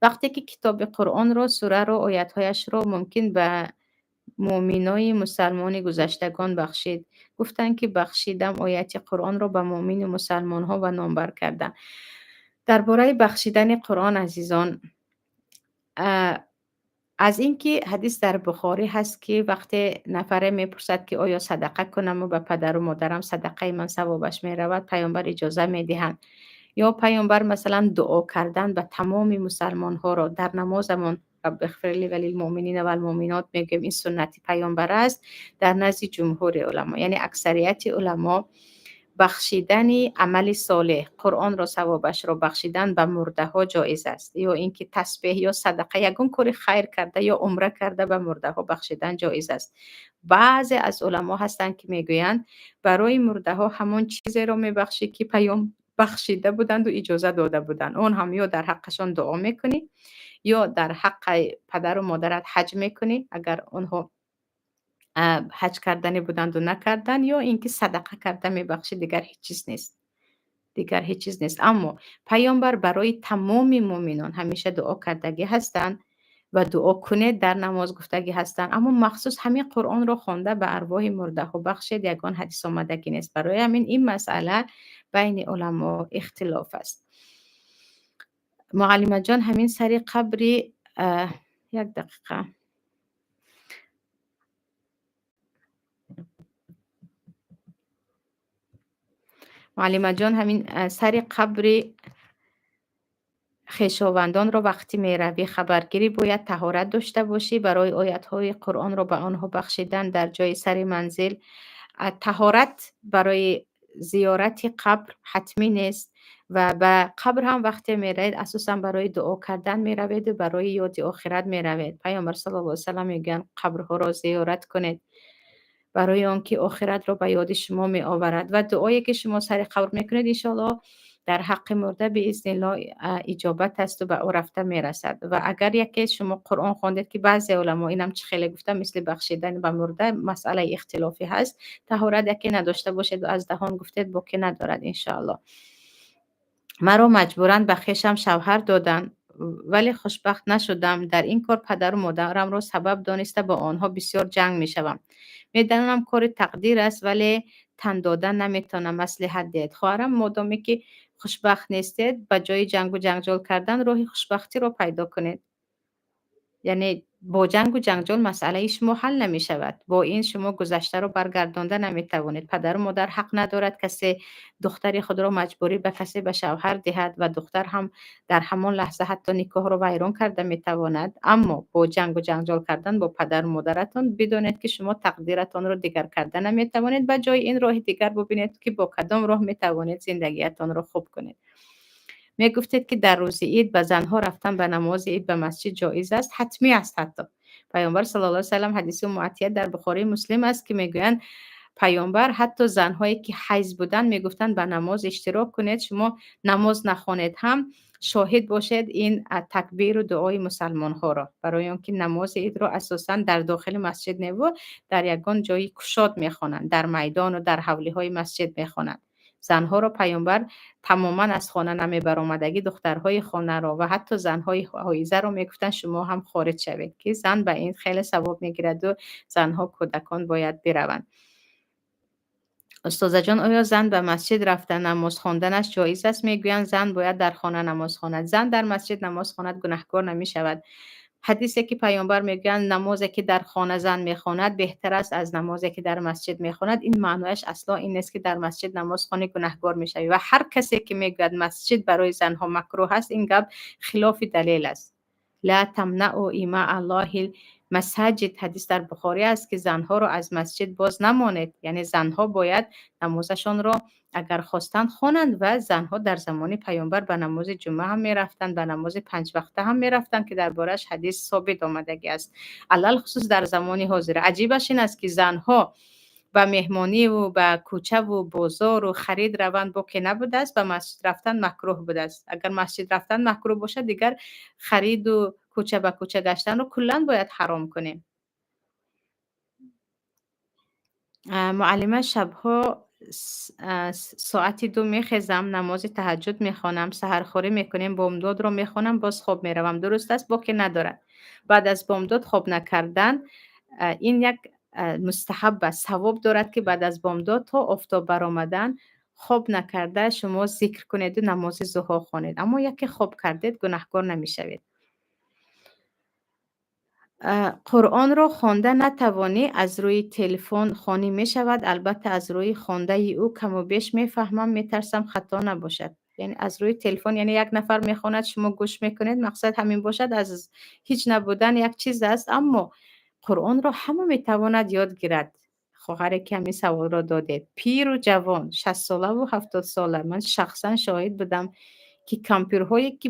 Вақте ки китоби Қуръонро, сураро, оятҳояшро мумкин ба муъминои мусалмони гузаштагон бахшид. Гуфтанд, ки бахшидам ояти Қуръонро ба муъмину мусалмонҳо ва номбар кардам. Дар бораи бахшидани Қуръон, азизон, аз ин ки ҳадис дар Бухорӣ ҳаст, ки вақте нафаре мепурсад, ки оё садақа кунаму ба падару модарам садақаи ман савобаш меравад, паёмбар иҷоза медиҳанд. Ё паёмбар, масалан, дуо кардан ба тамоми мусалмонҳоро дар намозамон رب اغفر لي وللمؤمنين والمؤمنات мегӯем, ин суннати паёмбар аст. Дар назди ҷумҳури уламо, яъне аксарияти уламо, бахшидани амали солеҳ, Қуръонро савобашро бахшидан ба мурдаҳо ҷоиз аст, ё ин ки тасбеҳ ё садақа, ягон кори хайр карда ё умра карда ба мурдаҳо бахшидан ҷоиз аст. Баъзе аз уламо ҳастанд, ки мегӯянд, барои мурдаҳо ҳамон чизеро мебахшӣ, ки паём бахшида буданду иҷоза дода буданд. Он ҳам ё дар ҳаққашон дуо мекунӣ, ё дар ҳаққи падару модарат ҳаҷ мекунӣ, агар онҳо ҳаҷ карданӣ буданду накарданд, ё ин ки садақа карда мебахшӣ, дигар ҳеҷ чиз нест. Дигар ҳеҷ чиз нест. Аммо паёмбар барои тамоми муъминон ҳамеша дуо кардагӣ ҳастанд ва дуо кунед дар намоз гуфтагӣ ҳастанд. Аммо махсус ҳамин Қуръонро хонда ба арвоҳи мурдаҳо бахшед, ягон ҳадис омадагӣ нест. Барои ҳамин ин масъала байни уламо ихтилоф аст. Муаллимаҷон, ҳамин сари қабри, як дақиқа. Муаллимаҷон, ҳамин сари қабри хешовандонро вақти меравӣ хабаргирӣ, бояд таҳорат дошта бошӣ барои оятҳои Қуръонро ба онҳо бахшидан дар ҷои сари манзил? Таҳорат барои зиёрати қабр ҳатмӣ нест ва ба қабр ҳам вақте меравед, асосан барои дуо кардан мераведу барои ёди охират меравед. Паёмбар صلى الله عليه وسلم мегӯянд, қабрҳоро зиёрат кунед, барои он ки охиратро ба ёди шумо меоварад, ва дуое ки шумо сари қабр мекунед, иншоаллоҳ дар ҳаққи мурда بإذن الله иҷобат асту ба ӯ рафта мерасад. Ва агар яке шумо Қуръон хондед, ки баъзе уламо инам чӣ хеле гуфта, мисли бахшидан ба мурда масъалаи ихтилофӣ ҳаст, таҳорат яке надошта бошед, аз даҳон гуфтед, боке надорад, иншоаллоҳ. Маро маҷбуран ба хешам шавҳар доданд, вале хушбахт нашудам. Дар ин кор падару модарамро сабаб дониста, бо онҳо бисёр ҷанг мешавам. Медонам, кори тақдир аст, вале тан додан наметавонам. Маслиҳат диҳед. Хоҳарам, модоме ки хушбахт нестед, ба ҷои ҷангу ҷанҷол кардан роҳи хушбахтиро пайдо кунед. Яъне бо ҷангу ҷанҷол масъалаи шумо ҳал намешавад. Бо ин шумо гузаштаро баргардонда наметавонед. Падару модар ҳақ надорад касе духтари худро маҷбурӣ ба касе ба шавҳар диҳад ва духтар ҳам дар ҳамон лаҳза ҳатто никоҳро вайрон карда метавонад. Аммо бо ҷангу ҷанҷол кардан бо падару модаратон, бидонед, ки шумо тақдиратонро дигар карда наметавонед. Ба ҷои ин роҳи дигар бубинед, ки бо кадом роҳ метавонед зиндагиятонро хуб кунед. Мегуфтед, ки дар рӯзи ид ба занҳо рафтан ба намози ид ба масҷид ҷоиз аст, ҳатмӣ аст ҳатто. Паёмбар саллаллоҳу алайҳи васаллам, ҳадиси Умму Атия дар Бухории Муслим аст, ки мегӯянд, паёмбар ҳатто занҳое ки ҳайз буданд, мегуфтанд, ба намоз иштирок кунед, шумо намоз нахонед ҳам, шоҳид бошед ин такбиру дуои мусалмонҳоро, барои он ки намози идро асосан дар дохили масҷид неву дар ягон ҷои кушод мехонанд, дар майдону дар ҳавлиҳои масҷид мехонанд. Занҳоро паёмбар тамоман аз хона намебаромадагӣ, духтарҳои хонаро ва ҳатто занҳои ҳоизаро мегуфтанд, шумо ҳам хориҷ шавед, ки зан ба ин хеле савоб мегираду занҳо, кӯдакон бояд бираванд. Устозаҷон, оё зан ба масҷид рафта намоз хонданаш ҷоиз аст? Мегӯянд, зан бояд дар хона намоз хонад. Зан дар масҷид намоз хонад, гунаҳкор намешавад. Ҳадисе ки паёмбар мегӯянд, намозе ки дар хона зан мехонад, беҳтар аст аз намозе ки дар масҷид мехонад, ин маънояш асло ин нест, ки дар масҷид намоз хонӣ, гунаҳгор мешавӣ. Ва ҳар касе ки мегӯяд, масҷид барои занҳо макрӯҳ аст, ин гап хилофи далел аст. Ла тамнау има аллоҳи масаҷид, ҳадис дар Бухорӣ аст, ки занҳоро аз масҷид боз намонед. Яъне занҳо бояд намозашонро агар хостанд, хонанд. Ва занҳо дар замони паёмбар ба намози ҷумъа ҳам мерафтанд, ба намози панҷвақта ҳам мерафтанд, ки дар борааш ҳадис собит омадагӣ аст. Алалхусус дар замони ҳозира аҷибаш ин аст, ки занҳо ба меҳмониву ба кӯчаву бозору харид раванд, боке набудааст, ба масҷид рафтан макрӯҳ будааст. Агар масҷид рафтан макрӯҳ бошад, дигар хариду кӯча ба кӯча гаштанро куллан бояд ҳаром кунем. Муаллима, шабҳо соати 2 мехезам, намози таҳаҷҷуд мехонам, саҳархӯрӣ мекунем, бомдодро мехонам, боз хоб меравам. Дуруст аст? Боке надорад. Баъд аз бомдод хоб накардан ин як мустаҳаб аст, савоб дорад, ки баъд аз бомдод то офтоб баромадан хоб накарда шумо зикр кунеду намози зуҳо хонед. Аммо яке хоб кардед, гунаҳкор намешавед. Қуръонро хонда натавонӣ, аз рӯи телефон хонӣ мешавад? Албатта, аз рӯи хондаи ӯ каму беш мефаҳмам, метарсам хато набошад. Яъне аз рӯи телефон, яъне як нафар мехонад, шумо гӯш мекунед, мақсад ҳамин бошад, аз ҳеҷ набудан як чиз аст, аммо Қуръонро ҳама метавонад ёд гирад. Хоҳаре ки ҳамин саволро додед, пиру ҷавон, 60-солаву 70-сола, ман шахсан шоҳид будам, ки кампирҳое ки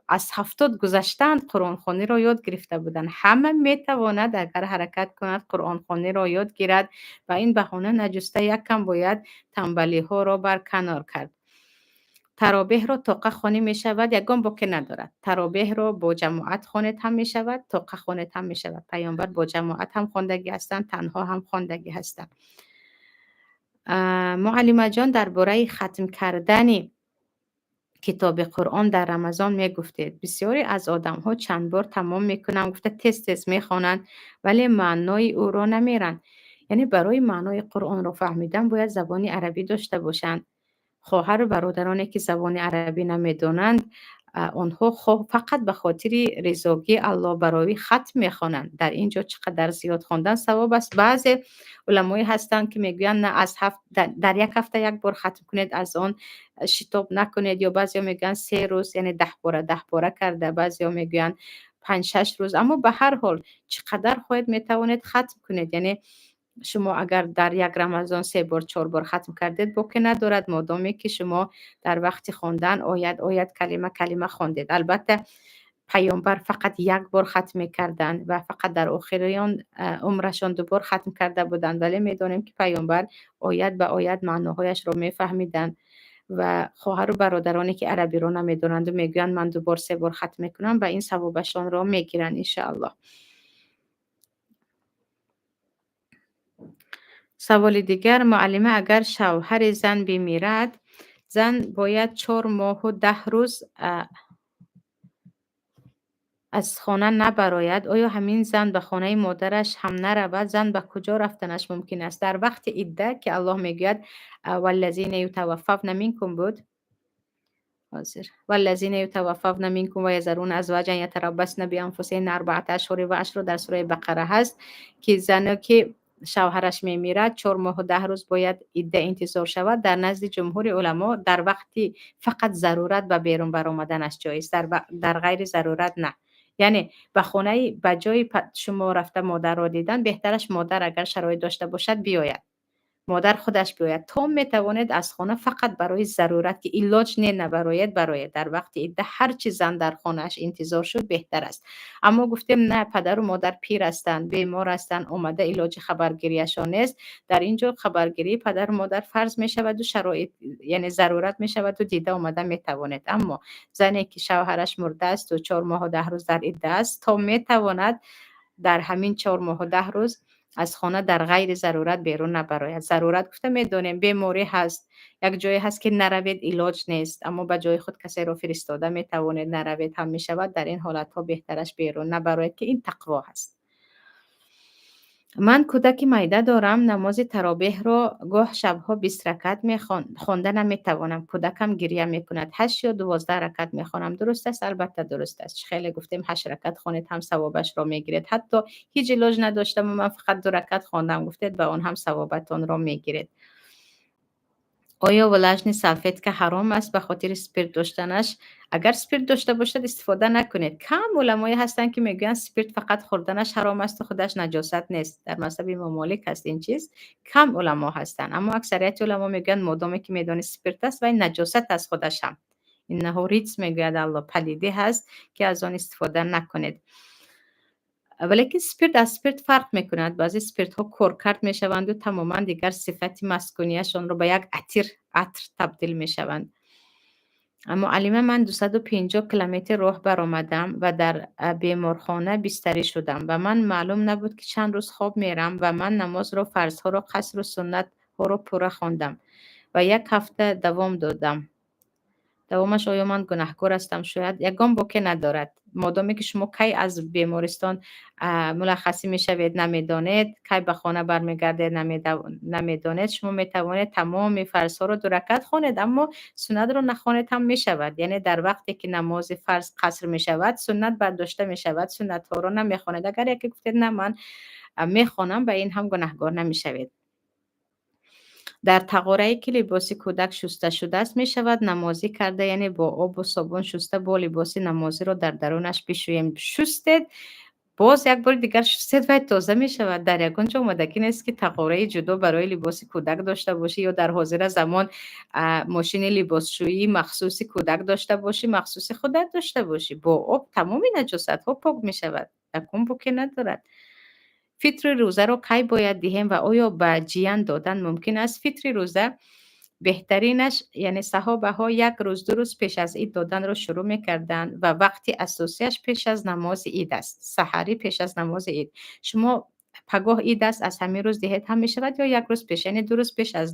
аз 70 гузаштаанд, қуръонхониро ёд гирифта буданд. Ҳама метавонад, агар ҳаракат кунад, қуръонхониро ёд гирад. Ва ин баҳона наҷуста, як кам бояд тамбалиҳоро барканор кард. Таробеҳро тоқа хонӣ мешавад? Ягон боке надорад. Таробеҳро бо ҷамоат хонед ҳам мешавад, тоқа хонед ҳам мешавад. Паёмбар бо ҷамоат ҳам хондагӣ ҳастанд, танҳо ҳам хондагӣ ҳастанд. Муаллимаҷон, дар бораи хатм кардани китоби Қуръон дар Рамазон мегуфтед. Бисёре аз одамҳо чанд бор тамом мекунам гуфта, тез тез мехонанд, вале маънои ӯро намеранд. Яъне барои маънои Қуръонро фаҳмидан бояд забони арабӣ дошта бошанд. Хоҳару бародароне ки забони арабӣ намедонанд, онҳо фақат ба хотири ризогии Аллоҳ барои хатм мехонанд. Дар ин ҷо чӣ қадар зиёд хондан савоб аст. Баъзе уламое ҳастанд, ки мегӯянд, на, аз ҳафт дар як ҳафта як бор хатм кунед, аз он шитоб накунед, ё баъзеҳо мегӯянд, 3 рӯз, яъне 10 бора 10 бора карда, баъзеҳо мегӯянд, 5-6 рӯз. Аммо ба ҳар ҳол чӣ қадар хоҳед, метавонед хатм кунед. Яъне шумо агар дар як Рамазон се бор, чор бор хатм кардед, боке надорад, модоме ки шумо дар вақти хондан оят оят, калима калима хондед. Албатта, паёмбар фақат як бор хатм мекарданд ва фақат дар охири он умрашон ду бор хатм карда буданд, вале медонем, ки паёмбар оят ба оят маъноҳояшро мефаҳмиданд. Ва хоҳару бародароне ки арабиро намедонанду мегӯянд, ман ду бор, се бор хатм мекунам, ба ин савобашонро мегиранд, иншааллоҳ. Саволи дигар: муаллима, агар шавҳари зан бимирад, зан бояд 4 моҳу 10 рӯз аз хона набарояд. Оё ҳамин зан ба хонаи модараш ҳам наравад, зан ба куҷо рафтанаш мумкин аст? Дар вақти идда, ки Аллоҳ мегӯяд, валлазина ютаваффавна минкум буд, ҳозир, валлазина ютаваффавна минкум ва язаруна азваҷан ятараббасна бианфусиҳинна арбаата ашҳури ва ашро, дар сураи Бақара ҳаст, ки зане ки шавҳараш мемирад, 4 моҳу 10 рӯз бояд идда интизор шавад. Дар назди ҷумҳури уламо дар вақти фақат зарурат ба берун баромаданаш ҷоиз, дар ғайри зарурат на. Яъне ба хонаи ба ҷои шумо рафта модарро дидан, беҳтараш модар агар шароит дошта бошад, биёяд. Модар худаш биёяд. То метавонед, аз хона фақат барои зарурат, ки илоҷ не, набароед, бароед. Дар вақти идда ҳарчи зан дар хонааш интизор шуд, беҳтар аст. Аммо гуфтем, на, падару модар пир ҳастанд, бемор ҳастанд, омада илоҷи хабаргирияшон нест. Дар ин ҷо хабаргирии падару модар фарз мешаваду шароит, яъне зарурат мешаваду дида омада метавонед. Аммо зане ки шавҳараш мурдаасту 4 моҳу 10 рӯз дар идда аст, то метавонад, дар ҳамин 4 моҳу 10 рӯз аз хона дар ғайри зарурат берун набарояд. Зарурат гуфта медонем, беморӣ ҳаст, як ҷое ҳаст, ки наравед илоҷ нест, аммо ба ҷои худ касеро фиристода метавонед, наравед ҳам мешавад. Дар ин ҳолатҳо беҳтараш берун набароед, ки ин тақво ҳаст. Ман кӯдаки майда дорам, намози таровеҳро гоҳ шабҳо 20 ракат хонда наметавонам. Кӯдакам гиря мекунад. 8 ё 12 ракат мехонам. Дуруст аст? Албатта, дуруст аст. Чӣ хеле гуфтем, ҳашт ракат хонед ҳам савобашро мегиред. Ҳатто ҳеҷ илоҷ надоштаму ман фақат ду ракат хондам гуфтед, ба он ҳам савобатонро мегиред. Оё влажный салфетка ҳаром аст ба хотири спирт доштанаш? Агар спирт дошта бошад, истифода накунед. Кам уламое ҳастанд, ки мегӯянд, спирт фақат хӯрданаш ҳаром асту худаш наҷосат нест. Дар мазҳаби Имом Молик ҳаст ин чиз. Кам уламо ҳастанд, аммо аксарияти уламо мегӯянд, модоме ки медонӣ спирт аст, вай наҷосат аст худаш ҳам. إنه رجس мегӯяд Алло, палидӣ ҳаст, ки аз он истифода накунед. Валекин спирт аз спирт фарқ мекунад. Баъзе спиртҳо коркард мешаванду тамоман дигар сифати маскунияшонро ба як атир, атр табдил мешаванд. Муаллима, ман 250 километр роҳ баромадам ва дар беморхона бистарӣ шудам. Ба ман маълум набуд, ки чанд рӯз хоб мерам ва ман намозро, фарзҳоро, қасру суннатҳоро пурра хондам ва як ҳафта давом додам. Давомаш оё ман гунаҳкор ҳастам? Шояд ягон боке надорад. Модоме ки шумо кай аз бемористон мулаххасӣ мешавед, намедонед, кай ба хона бармегардед, намедонед, шумо метавонед тамоми фарзҳоро ду ракат хонед, аммо суннатро нахонед ҳам мешавад. Яъне дар вақте ки намози фарз қаср мешавад, суннат бардошта мешавад, суннатҳоро намехонед. Агар яке гуфтед, на, ман мехонам, ба ин ҳам гунаҳгор намешавед. Дар тағорае, ки либоси кӯдак шуста шудааст, мешавад намозӣ карда, яъне бо обу собун шуста, бо либоси намозиро дар дарунаш бишӯем? Шустед, боз як бори дигар шустед, вай тоза мешавад. Дар ягон ҷо омадагӣ нест, ки тағораи ҷудо барои либоси кӯдак дошта бошӣ ё дар ҳозира замон мошини либосшӯии махсуси кӯдак дошта бошӣ, махсуси худат дошта бошӣ. Бо об тамоми наҷосатҳо пок мешавад, ягон боке надорад. Фитри рӯзаро кай бояд диҳем ва оё ба ҷиян додан мумкин аст? Фитри рӯза беҳтаринаш, яъне саҳобаҳо як рӯз, 2 рӯз пеш аз ид доданро шурӯъ мекарданд ва вақти асосиаш пеш аз намози ид аст, саҳарӣ пеш аз намози ид. Шумо пагоҳ ид аст, аз ҳамин рӯз диҳед ҳам мешавад ё як рӯз пеш, яъне 2 рӯз пеш аз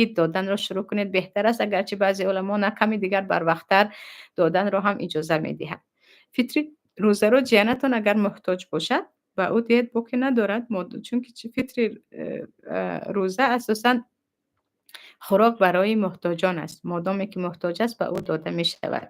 ид доданро шурӯъ кунед, беҳтар аст, агарчи баъзе уламо на, ками дигар барвақттар доданро ҳам иҷоза медиҳанд. Фитри рӯзаро ҷиянатон агар муҳтоҷ бошад, ба ӯ диҳед, боке надорад, чунки фитри рӯза асосан хӯрок барои муҳтоҷон аст. Модоме ки муҳтоҷ аст, ба ӯ дода мешавад.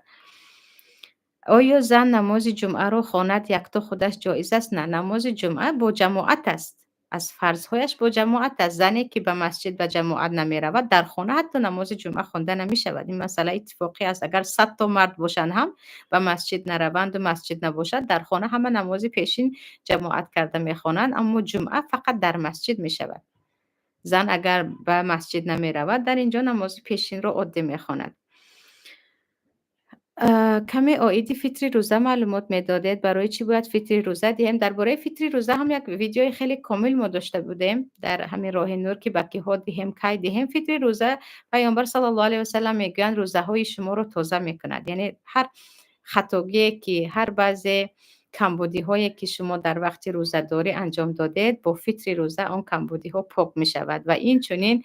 Оё зан намози ҷумъаро хонад якто худаш ҷоиз аст? На, намози ҷумъа бо ҷамоат аст, аз фарзҳояш бо ҷамоат аст. Зане ки ба масҷид ба ҷамоат намеравад, дар хона ҳатто намози ҷумъа хонда намешавад. Ин масъала иттифоқӣ аст. Агар 100 то мард бошанд ҳам, ба масҷид нараванду масҷид набошад, дар хона ҳама намози пешин ҷамоат карда мехонанд, аммо ҷумъа фақат дар масҷид мешавад. Зан агар ба масҷид намеравад, дар ин ҷо намози пешинро оддӣ мехонад. Каме оиди фитри рӯза маълумот медодед. Барои чӣ бояд фитри рӯза диҳем? Дар бораи фитри рӯза ҳам як видеои хеле комил мо дошта будем дар ҳамин Роҳи нур, ки ба киҳо диҳем, кай диҳем. Фитри рӯза, Паёмбар саллаллоҳу алайҳи васаллам мегӯянд, рӯзаҳои шуморо тоза мекунад. Яъне ҳар хатогие ки, ҳар баъзе камбудиҳое ки шумо дар вақти рӯзадорӣ анҷом додед, бо фитри рӯза он камбудиҳо пок мешавад. Ва инчунин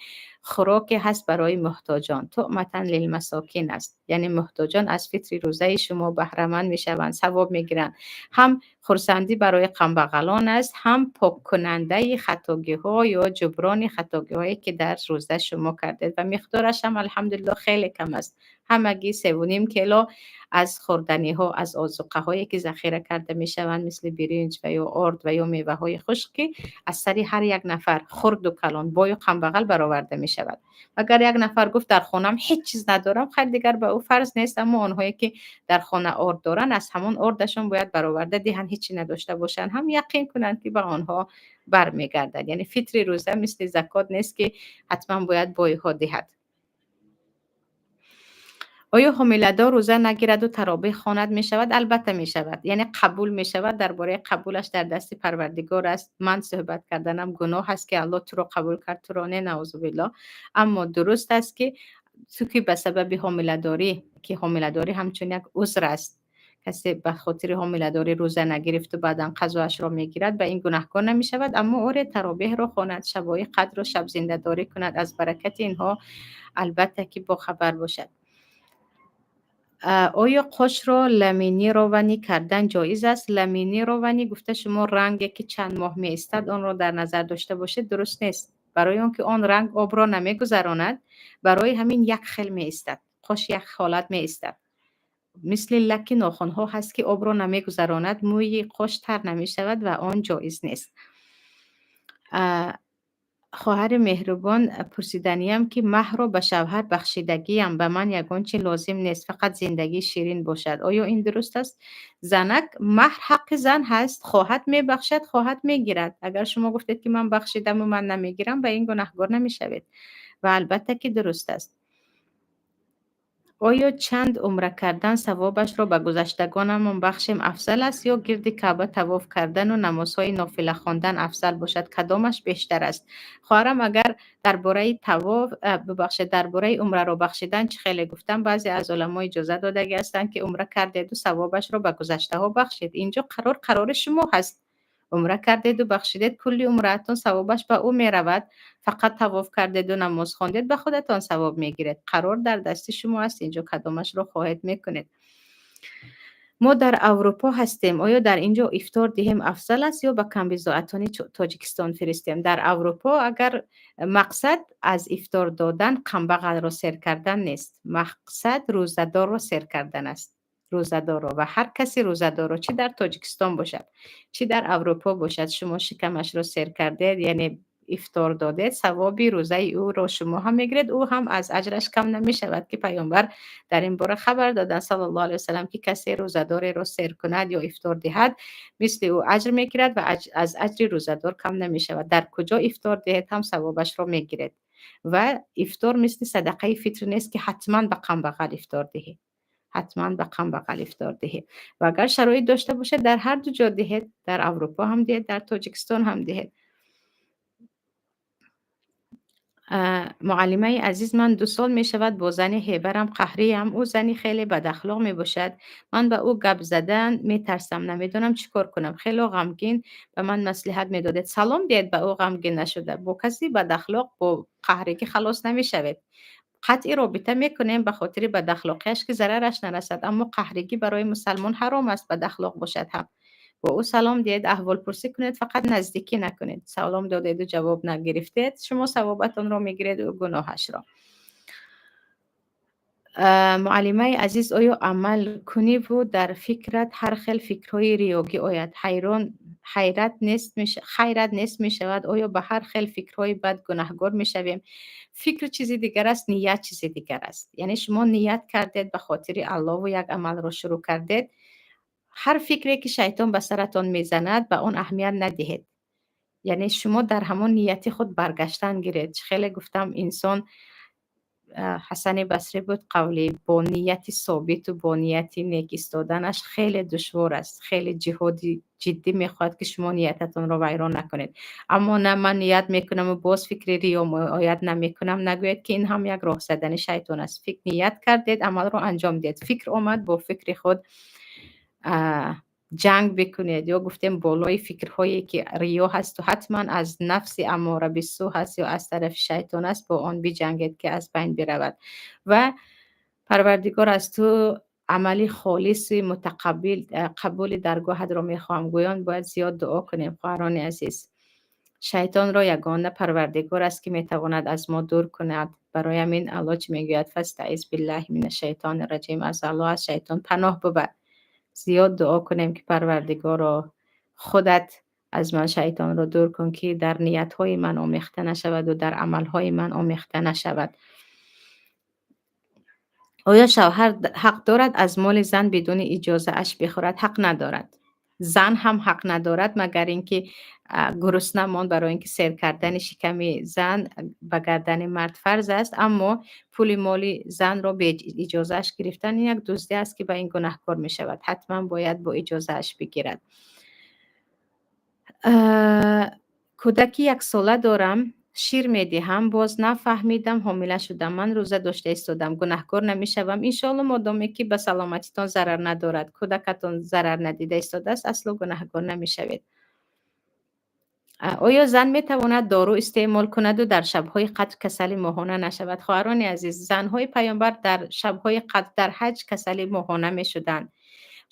хӯроке ҳаст барои муҳтоҷон, طعمة للمساكين аст, яъне муҳтоҷон аз фитри рӯзаи шумо баҳраманд мешаванд, савоб мегиранд. Ҳам хурсандӣ барои камбағалон аст, ҳам поккунандаи хатогиҳо ё ҷуброни хатогиҳое ки дар рӯза шумо кардед. Ва миқдораш ҳам, алҳамдулилло, хеле кам аст, ҳамагӣ 3,5 кило аз хӯрданиҳо, аз озуқаҳое ки захира карда мешаванд, мисли биринҷ ва ё орд ва ё меваҳои хушк, ки аз сари ҳар як нафар, хурду калон, бою камбағал, бароварда мешавад. мешавад. Агар як нафар гуфт, дар хонаам ҳеҷ чиз надорам, хайр, дигар ба ӯ фарз нест, аммо онҳое ки дар хона орд доранд, аз ҳамон ордашон бояд бароварда диҳанд, ҳеҷ чи надошта бошанд ҳам, яқин кунанд, ки ба онҳо бармегардад. Яъне фитри рӯза мисли закот нест, ки ҳатман бояд бойҳо диҳад. Оё ҳомиладор рӯза нагираду таровеҳ хонад, мешавад? Албатта, мешавад, яъне қабул мешавад. Дар бораи қабулаш дар дасти Парвардигор аст. Ман суҳбат карданам гуноҳ аст, ки Аллоҳ туро қабул кард, туро не, наузубиллоҳ. Аммо дуруст аст, ки ту ки ба сабаби ҳомиладорӣ, ки ҳомиладорӣ ҳамчун як узр аст, касе ба хотири ҳомиладорӣ рӯза нагирифту баъдан қазоашро мегирад, ба ин гунаҳкор намешавад. Аммо оре, таровеҳро хонад, шабҳои қадрро шабзиндадорӣ кунад, аз баракати инҳо албатта ки бохабар бошад. Оё қошро ламинированӣ кардан ҷоиз аст? Ламинированӣ гуфта, шумо ранге ки чанд моҳ меистад, онро дар назар дошта бошед, дуруст нест. Барои он ки он ранг обро намегузаронад, барои ҳамин як хел меистад, қош як ҳолат меистад. Мисли лаки нохунҳо ҳаст, ки обро намегузаронад, мӯи қош тар намешавад ва он ҷоиз нест. Хоҳари меҳрубон, пурсиданиям, ки маҳрро ба шавҳар бахшидагиям, ба ман ягон чи лозим нест, фақат зиндагии ширин бошад. Оё ин дуруст аст? Занак, маҳр ҳаққи зан ҳаст, хоҳад мебахшад, хоҳад мегирад. Агар шумо гуфтед, ки ман бахшидаму ман намегирам, ба ин гунаҳкор намешавед ва албатта ки дуруст аст. Оё чанд умра кардан, савобашро ба гузаштагонамон бахшем, афзал аст ё гирди Каъба тавоф кардану намозҳои нофила хондан афзал бошад? Кадомаш бештар аст? Хоҳарам, агар дар бораи тавоф, бубахшед, дар бораи умраро бахшидан, чӣ хеле гуфтам, баъзе аз уламо иҷоза додагӣ ҳастанд, ки умра кардеду савобашро ба гузаштаҳо бахшед. Инҷо қарор қарори шумо ҳаст. Умра кардеду бахшидед, кулли умраатон савобаш ба ӯ меравад. Фақат тавоф кардеду намоз хондед, ба худатон савоб мегиред. Қарор дар дасти шумо аст инҷо, кадомашро хоҳед, мекунед. Мо дар Аврупо ҳастем. Оё дар ин ҷо ифтор диҳем афзал аст ё ба камбизоатони Тоҷикистон фиристем? Дар Аврупо агар мақсад аз ифтор додан камбағалро сер кардан нест, мақсад рӯзадорро сер кардан аст. Рӯзадорро ва ҳар каси рӯзадорро, чӣ дар Тоҷикистон бошад, чӣ дар Аврупо бошад, шумо шикамашро сер кардед, яъне ифтор додед, савоби рӯзаи ӯро шумо ҳам мегиред, ӯ ҳам аз аҷраш кам намешавад, ки Паёмбар дар ин бора хабар доданд, саллаллоҳу алайҳи васалам, ки касе рӯзадореро сер кунад ё ифтор диҳад, мисли ӯ аҷр мегирад ва аз аҷри рӯзадор кам намешавад. Дар куҷо ифтор диҳед ҳам савобашро мегиред. Ва ифтор мисли садақаи фитр нест, ки ҳатман ба камбағал ифтор диҳӣ, ҳатман ба камбағал ифтор диҳед. Ва агар шароит дошта бошед, дар ҳар ду ҷо диҳед, дар Аврупо ҳам диҳед, дар Тоҷикистон ҳам диҳед. Муаллимаи азиз, ман 2 сол мешавад бо зани ҳеварам қаҳриям. Ӯ зани хеле бадахлоқ мебошад. Ман ба ӯ гап задан метарсам, намедонам чӣ кор кунам. Хело ғамгин, ба ман маслиҳат медодед. Салом диҳед ба ӯ, ғамгин нашуда. Бо каси бадахлоқ бо қаҳригӣ халос намешавед. Қатъи робита мекунем ба хотири бадахлоқиаш, ки зарараш нарасад, аммо қаҳригӣ барои мусалмон ҳаром аст, бадахлоқ бошад ҳам. Бо ӯ салом диҳед, аҳволпурсӣ кунед, фақат наздикӣ накунед. Салом додеду ҷавоб нагирифтед, шумо савобатонро мегиред, ӯ гуноҳашро. Муаллимаи азиз, оё амал куниву дар фикрат ҳар хел фикрҳои риёгӣ ояд, ҳайрон ҳайрат нест, хайрат нест мешавад? Оё ба ҳар хел фикрҳои бад гунаҳгор мешавем? Фикр чизи дигар аст, ният чизи дигар аст. Яъне шумо ният кардед ба хотири Аллоҳу як амалро шурӯъ кардед, ҳар фикре ки шайтон ба саратон мезанад, ба он аҳамият надиҳед. Яъне шумо дар ҳамон нияти худ баргаштан гиред. Чӣ хеле гуфтам, инсон, Ҳасани Басрӣ буд қавли, бо нияти собиту бо нияти нек истоданаш хеле душвор аст, хеле ҷиҳоди ҷиддӣ мехоҳад, ки шумо ниятатонро вайрон накунед. Аммо на, ман ният мекунаму боз фикри риё меояд, намекунам нагӯед, ки ин ҳам як роҳ задани шайтон аст. Фикр, ният кардед, амалро анҷом диҳед. Фикр омад, бо фикри худ ҷанг бикунед ё гуфтем, болои фикрҳое ки риё ҳасту ҳатман аз нафси аммора биссӯ ҳаст ё аз тарафи шайтон аст, бо он биҷангед, ки аз байн биравад. Ва Парвардигор, аз ту амали холиси мутақаббил, қабули даргоҳатро мехоҳам гӯён бояд зиёд дуо кунем. Хоҳарони азиз, шайтонро ягона Парвардигор аст, ки метавонад аз мо дур кунад. Барои ҳамин Аллоҳ чӣ мегӯяд? Фастаиз биллаҳи мина шайтони раҷим, аз Аллоҳ, аз шайтон паноҳ бубар. Зиёд дуо кунем, ки Парвардигоро, худат Аз ман шайтонро дур кун, ки дар ниятҳои ман омехта нашаваду дар амалҳои ман омехта нашавад. Оё шавҳар ҳақ дорад аз моли зан бидуни иҷозааш бихӯрад? Ҳақ надорад. Зан ҳам ҳақ надорад, магар ин ки гурусна монд, барои ин ки сер кардани шиками зан ба гардани мард фарз аст. Аммо пули моли занро беиҷозааш гирифтан як дуздӣ аст, ки ба ин гунаҳкор мешавад. Ҳатман бояд бо иҷозааш бигирад. Кӯдаки яксола дорам, шир медиҳам, боз нафаҳмидам, ҳомила шудам. Ман рӯза дошта истодам, гунаҳкор намешавам? Иншоалло, модоме ки ба саломатитон зарар надорад, кӯдакатон зарар надида истодааст, асло гунаҳкор намешавед. Оё зан метавонад дору истеъмол кунаду дар шабҳои қадр касали моҳона нашавад? Хоҳарони азиз, занҳои паёмбар дар шабҳои қадр дар ҳаҷ касали моҳона мешуданд.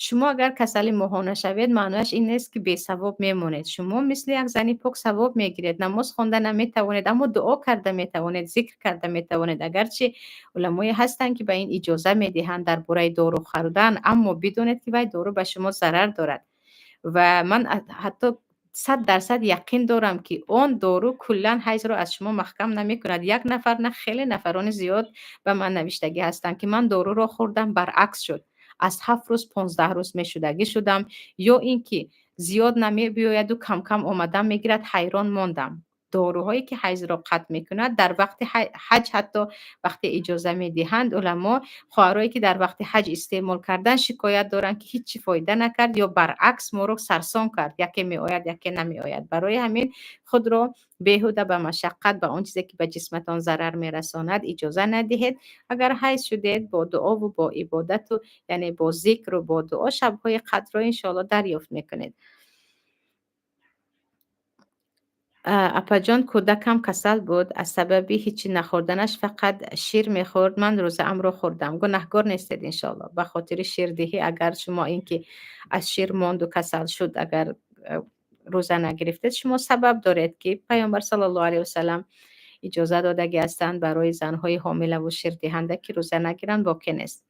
Шумо агар касали моҳона шавед, маънояш ин нест, ки бесавоб мемонед. Шумо мисли як зани пок савоб мегиред. Намоз хонда наметавонед, аммо дуо карда метавонед, зикр карда метавонед. Агарчи уламое ҳастанд, ки ба ин иҷоза медиҳанд дар бораи дору хӯрдан, аммо бидонед, ки вай дору ба шумо зарар дорад. Ва ман ҳатто 100% яқин дорам, ки он дору куллан ҳайзро аз шумо маҳкам намекунад. Як нафар на, хеле нафарони зиёд ба ман навиштагӣ ҳастанд, ки ман доруро хӯрдам, баръакс шуд, аз 7 рӯз 15 рӯз мешудагӣ шудам, ё ин ки зиёд намебиёяду камкам омадан мегирад. Ҳайрон мондам. Доруҳое ки ҳайзро қатъ мекунад, дар вақти ҳаҷ ҳатто вақте иҷоза медиҳанд уламо, хоҳарое ки дар вақти ҳаҷ истеъмол кардан, шикоят доранд, ки ҳеҷ чӣ фоида накард ё баръакс моро сарсон кард, яке меояд, яке намеояд. Барои ҳамин худро беҳуда ба машаққат, ба он чизе ки ба ҷисматон зарар мерасонад, иҷоза надиҳед. Агар ҳайз шудед, бо дуову бо ибодату, яъне бо зикру бо дуо шабҳои қадрро иншоалло дарёфт мекунед. Апаҷон, кӯдакам касал буд, аз сабаби ҳичи нахӯрданаш фақат шир мехӯрд. Ман рӯзаамро хӯрдам. Гунаҳкор нестед, иншоалло. Ба хотири ширдиҳӣ, агар шумо ин ки аз шир монду касал шуд, агар рӯза нагирифтед, шумо сабаб доред, ки Паёмбар саллаллоҳу алайҳи васалам иҷоза додагӣ ҳастанд барои занҳои ҳомилаву ширдиҳанда, ки рӯза нагиранд, боке нест.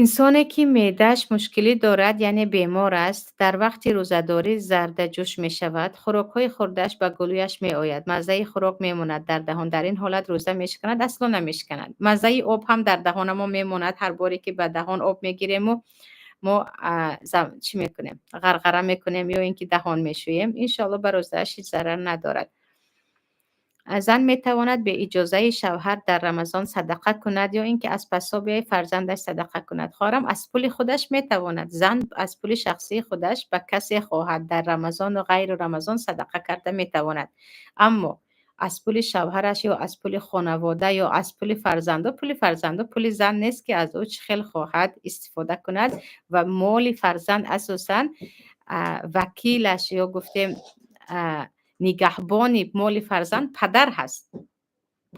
Инсоне ки меъдааш мушкилӣ дорад, яъне бемор аст, дар вақти рӯзадорӣ зардаҷӯш мешавад, хӯрокҳои хӯрдааш ба гулӯяш меояд, маззаи хӯрок мемонад дар даҳон. Дар ин ҳолат рӯза мешиканад? Асло намешиканад. Маззаи об ҳам дар даҳонамо мемонад. Ҳар боре ки ба даҳон об мегирему мо чӣ мекунем, ғарғара мекунем ё ин ки даҳон мешӯем, иншоалло, ба рӯзааш ҳеҷ зарар надорад. Зан метавонад бе иҷозаи шавҳар дар Рамазон садақа кунад ё ин ки аз пасоби фарзандаш садақа кунад? Хоҳарам, аз пули худаш метавонад. Зан аз пули шахсии худаш ба касе хоҳад дар Рамазону ғайру Рамазон садақа карда метавонад, аммо аз пули шавҳараш ё аз пули хонавода ё аз пули фарзандо. Пули фарзандо пули зан нест, ки аз ӯ чӣ хел хоҳад истифода кунад. Ва моли фарзанд асосан вакилаш ё гуфтем нигаҳбони моли фарзанд падар ҳаст.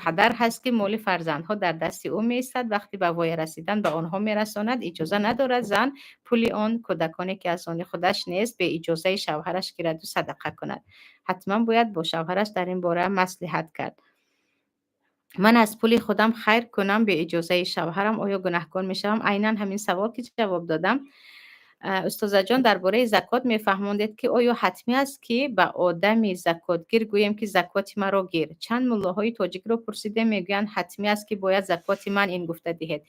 Падар ҳаст, ки моли фарзандҳо дар дасти ӯ меистад, вақте ба воя расидан ба онҳо мерасонад. Иҷоза надорад зан пули он кӯдаконе ки аз они худаш нест, беиҷозаи шавҳараш гираду садақа кунад. Ҳатман бояд бо шавҳараш дар ин бора маслиҳат кард. Ман аз пули худам хайр кунам беиҷозаи шавҳарам, оё гунаҳкор мешавам? Айнан ҳамин савол ки ҷавоб додам. Устозаҷон, дар бораи закот мефаҳмондед, ки оё ҳатмӣ аст, ки ба одами закотгир гӯем, ки закоти маро гир? Чанд муллоҳои тоҷикро пурсидем, мегӯянд, ҳатмӣ аст, ки бояд закоти ман ин гуфта диҳед.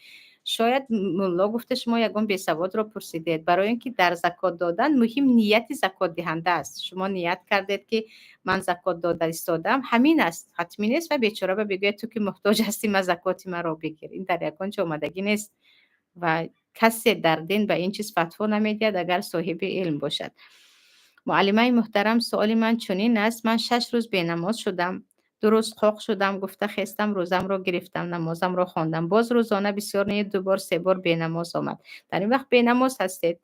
Шояд мулло гуфта, шумо ягон бесаводро пурсидед, барои ин ки дар закот додан муҳим нияти закотдиҳанда аст. Шумо ният кардед, ки ман закот дода истодам, ҳамин аст. Ҳатмӣ нест ва бечора ба бигӯяд: «Ту ки муҳтоҷ ҳастӣ, ма закоти маро бигир». Ин дар ягон ҷо омадагӣ нест ва касе дар дин ба ин чиз фатво намедиҳад, агар соҳиби илм бошад. Муаллимаи муҳтарам, суоли ман чунин аст: ман 6 рӯз бенамоз шудам. 2 рӯз қоқ шудам гуфта хестам, рӯзамро гирифтам, намозамро хондам. Боз рӯзона бисёр не, ду бор, се бор бенамоз омад. Дар ин вақт бенамоз ҳастед.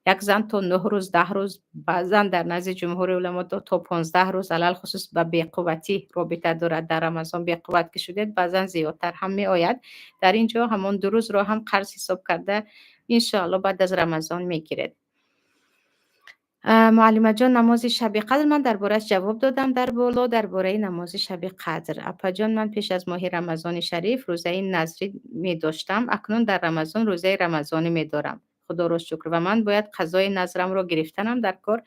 Як зан то 9 рӯз, 10 рӯз, баъзан дар назди ҷумҳури уламо то 15 рӯз, алалхусус ба беқувватӣ робита дорад. Дар Рамазон беқувват ки шудед, баъзан зиёдтар ҳам меояд. Дар ин ҷо ҳамон 2 рӯзро ҳам қарз ҳисоб карда, иншоалло, баъд аз Рамазон мегиред. Муаллимаҷон, намози шаби қадр, ман дар борааш ҷавоб додам дар боло, дар бораи намози шаби қадр. Апаҷон, ман пеш аз моҳи Рамазони шариф рӯзаи назрӣ медоштам, акнун дар Рамазон рӯзаи рамазонӣ медорам. Худоро шукр, ва ман бояд қазои назрамро гирифтанам дар кор.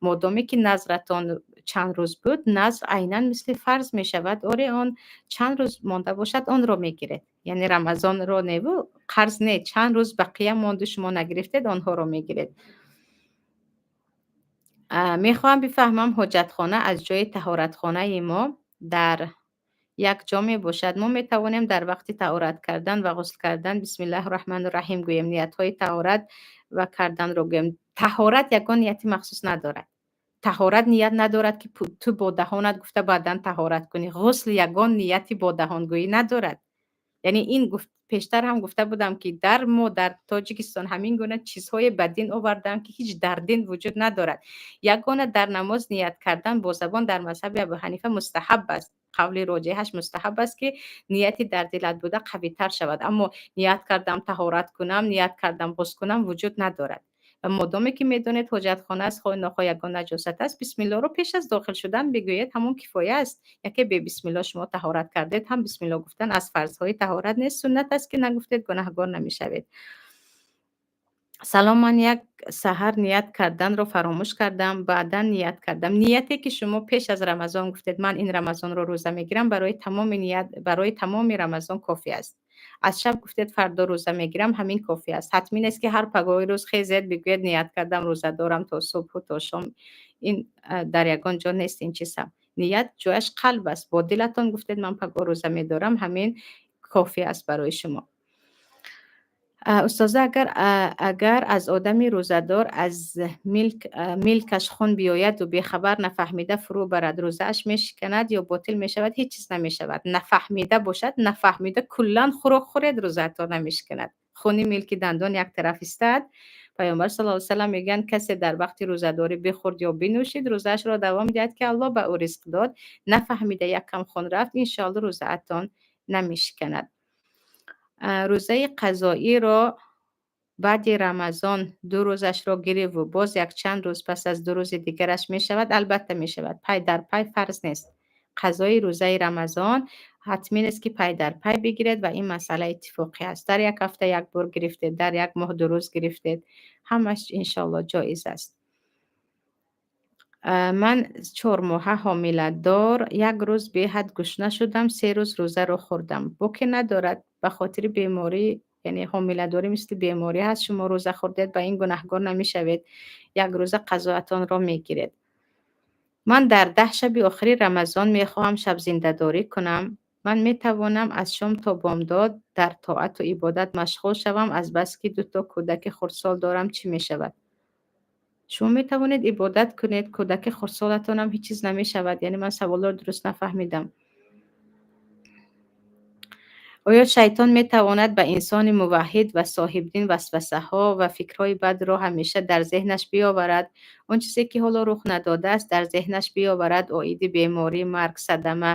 Модоме ки назратон чанд рӯз буд, назр айнан мисли фарз мешавад. Оре, он чанд рӯз монда бошад, онро мегиред. Яъне Рамазонро неву қарз не, чанд рӯз бақия монду, шумо нагирифтед, онҳоро мегиред. Мехоҳам бифаҳмам, ҳоҷатхона аз ҷои таҳоратхонаи мо дар як ҷо мебошад. Мо метавонем дар вақти таҳорат кардан ва ғусл кардан «Бисмиллаҳи раҳмони раҳим» гӯем, ниятҳои таҳорат ва карданро гӯем? Таҳорат ягон нияти махсус надорад. Таҳорат ният надорад, ки ту бо даҳонат гуфта, баъдан таҳорат кунӣ. Ғусл ягон нияти бо даҳонгӯӣ надорад. Яъне ин гуфт, пештар ҳам гуфта будам, ки дар мо, дар Тоҷикистон, ҳамин гуна чизҳое ба дин овардаанд, ки ҳеҷ дар дин вуҷуд надорад. Ягона дар намоз ният кардан бо забон дар мазҳаби Абуҳанифа мустаҳаб аст. Қавли роҷеҳаш мустаҳаб аст, ки нияти дар дилат буда қавитар шавад. Аммо ният кардам таҳорат кунам, ният кардам ғусл кунам вуҷуд надорад. Ва модоме ки медонед, ҳоҷатхона аст, хоҳ нохоҳ ягон наҷосат аст, бисмиллоҳро пеш аз дохил шудан бигӯед, ҳамон кифоя аст. Яке бе бисмиллоҳ шумо таҳорат кардед ҳам, бисмиллоҳ гуфтан аз фарзҳои таҳорат нест, суннат аст, ки нагуфтед, гунаҳгор намешавед. Салом, ман як саҳар ният карданро фаромӯш кардам, баъдан ният кардам. Нияте ки шумо пеш аз Рамазон гуфтед, ман ин Рамазонро рӯза мегирам, барои тамоми ният, барои тамоми Рамазон кофӣ аст. Аз шаб гуфтед, фардо рӯза мегирам, ҳамин кофӣ аст. Ҳатмӣ нест, ки ҳар пагоҳи рӯз хезед, бигӯед, ният кардам, рӯза дорам то субҳу то шом. Ин дар ягон ҷо нест ин чизам. Ният ҷояш қалб аст. Бо дилатон гуфтед, ман пагоҳ рӯза медорам, ҳамин кофӣ аст барои шумо. Устоза, агар аз одами рӯзадор аз милкаш хун биёяду бехабар, нафаҳмида фурӯ барад, рӯзааш мешиканад ё ботил мешавад? Ҳеҷ чиз намешавад. Нафаҳмида бошад, нафаҳмида куллан хӯрок хӯред, рӯзаатон намешиканад. Хуни милки дандон як тараф истад. Паёмбар саллаллоҳу алайҳи васаллам мегӯянд: касе дар вақти рӯзадорӣ бихӯрд ё бинӯшид, рӯзаашро давом диҳад, ки Аллоҳ ба ӯ ризқ дод. Нафаҳмида як кам хун рафт, иншоалло, рӯзаатон намешиканад. Рӯзаи қазоиро баъди Рамазон 2 рӯзашро гирифту боз якчанд рӯз пас аз 2 рӯзи дигараш мешавад? Албатта, мешавад. Пай дар пай фарз нест. Қазои рӯзаи Рамазон ҳатмӣ нест, ки пай дар пай бигиред, ва ин масъала иттифоқӣ аст. Дар як ҳафта як бор гирифтед, дар як моҳ 2 рӯз гирифтед, ҳамаш иншоалло ҷоиз аст. Ман 4 моҳа ҳомиладор, як рӯз беҳад гушна шудам, 3 рӯз рӯзаро хӯрдам. Боке надорад, ба хотири беморӣ, яъне ҳомиладорӣ мисли беморӣ ҳаст, шумо рӯза хӯрдед, ба ин гунаҳгор намешавед. Як рӯза қазоатонро мегиред. Ман дар 10 шаби охири Рамазон мехоҳам шабзиндадорӣ кунам. Ман метавонам аз шом то бомдод дар тоату ибодат машғул шавам? Азбаски дуто кӯдаки хурдсол дорам, чӣ мешавад? Шумо метавонед ибодат кунед, кӯдаки хурдсолатонам ҳеҷ чиз намешавад. Яъне ман саволро дуруст нафаҳмидам. Оё шайтон метавонад ба инсони муваҳҳид ва соҳибдин васвасаҳо ва фикрҳои бадро ҳамеша дар зеҳнаш биёварад, он чизе ки ҳоло рух надодааст, дар зеҳнаш биёварад, оиди беморӣ, марг, садама?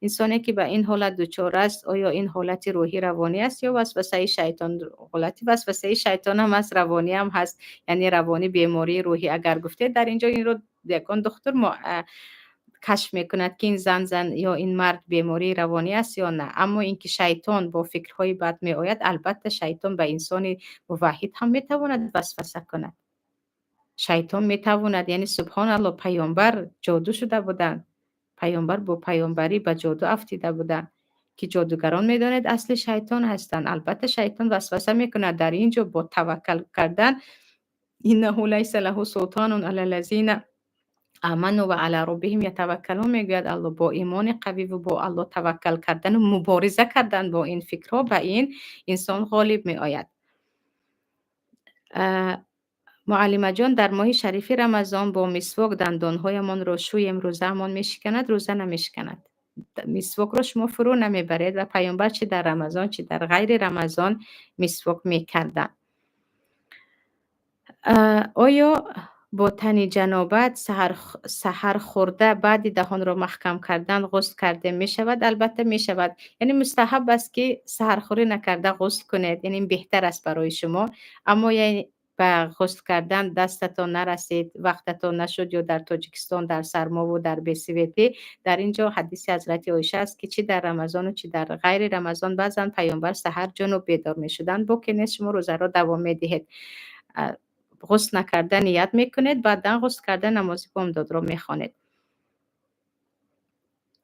Инсоне ки ба ин ҳолат дучор аст, оё ин ҳолати рӯҳӣ, равонӣ аст ё васвасаи шайтон? Ҳолати васвасаи шайтонам ҳаст, равониам ҳаст. Яъне равонӣ, бемории рӯҳӣ агар гуфтед, дар ин ҷо инро ягон духтур кашф мекунад, ки ин зан ё ин мард бемории равонӣ аст ё на. Аммо ин ки шайтон бо фикрҳои бад меояд, албатта, шайтон ба инсони муваҳҳид ҳам метавонад васваса кунад. Шайтон метавонад, яъне, субҳоналло, паёмбар ҷоду шуда буданд. Паёмбар бо паёмбарӣ ба ҷоду афтида буданд, ки ҷодугарон, медонед, асли шайтон ҳастанд. Албатта, шайтон васваса мекунад. Дар ин ҷо бо таваккал кардан, иннаҳу лайса лаҳу султонун алаллазина аману ва ала роббиҳим ятаваккалун, мегӯяд Алло. Бо имони қавиву бо Алло таваккал кардану мубориза кардан бо ин фикрҳо, ба ин инсон ғолиб меояд. Муаллимаҷон, дар моҳи шарифи Рамазон бо мисвок дандонҳоямонро шӯем, рӯзаамон мешиканад? Рӯза намешиканад. Мисвокро шумо фурӯ намебаред ва паёмбар чӣ дар Рамазон, чӣ дар ғайри Рамазон мисвок мекарданд. Оё бо тани ҷанобат саҳар хӯрда, баъди даҳонро маҳкам кардан ғусл кардем, мешавад? Албатта, мешавад. Яъне мустаҳаб аст, ки саҳархӯрӣ накарда ғусл кунед, яъне ин беҳтар аст барои шумо. Аммо яъне Ба ғусл кардан дастатон нарасид, вақтатон нашуд ё дар Тоҷикистон дар сармову дар бесветӣ, дар ин ҷо ҳадиси ҳазрати Оиша аст, ки чӣ дар Рамазону, чӣ дар ғайри Рамазон баъзан Паёмбар саҳар ҷунуб бедор мешуданд. Боке нест, шумо рӯзаро давом медиҳед. Ғусл накарда ният мекунед, баъдан ғусл карда намози бомдодро мехонед.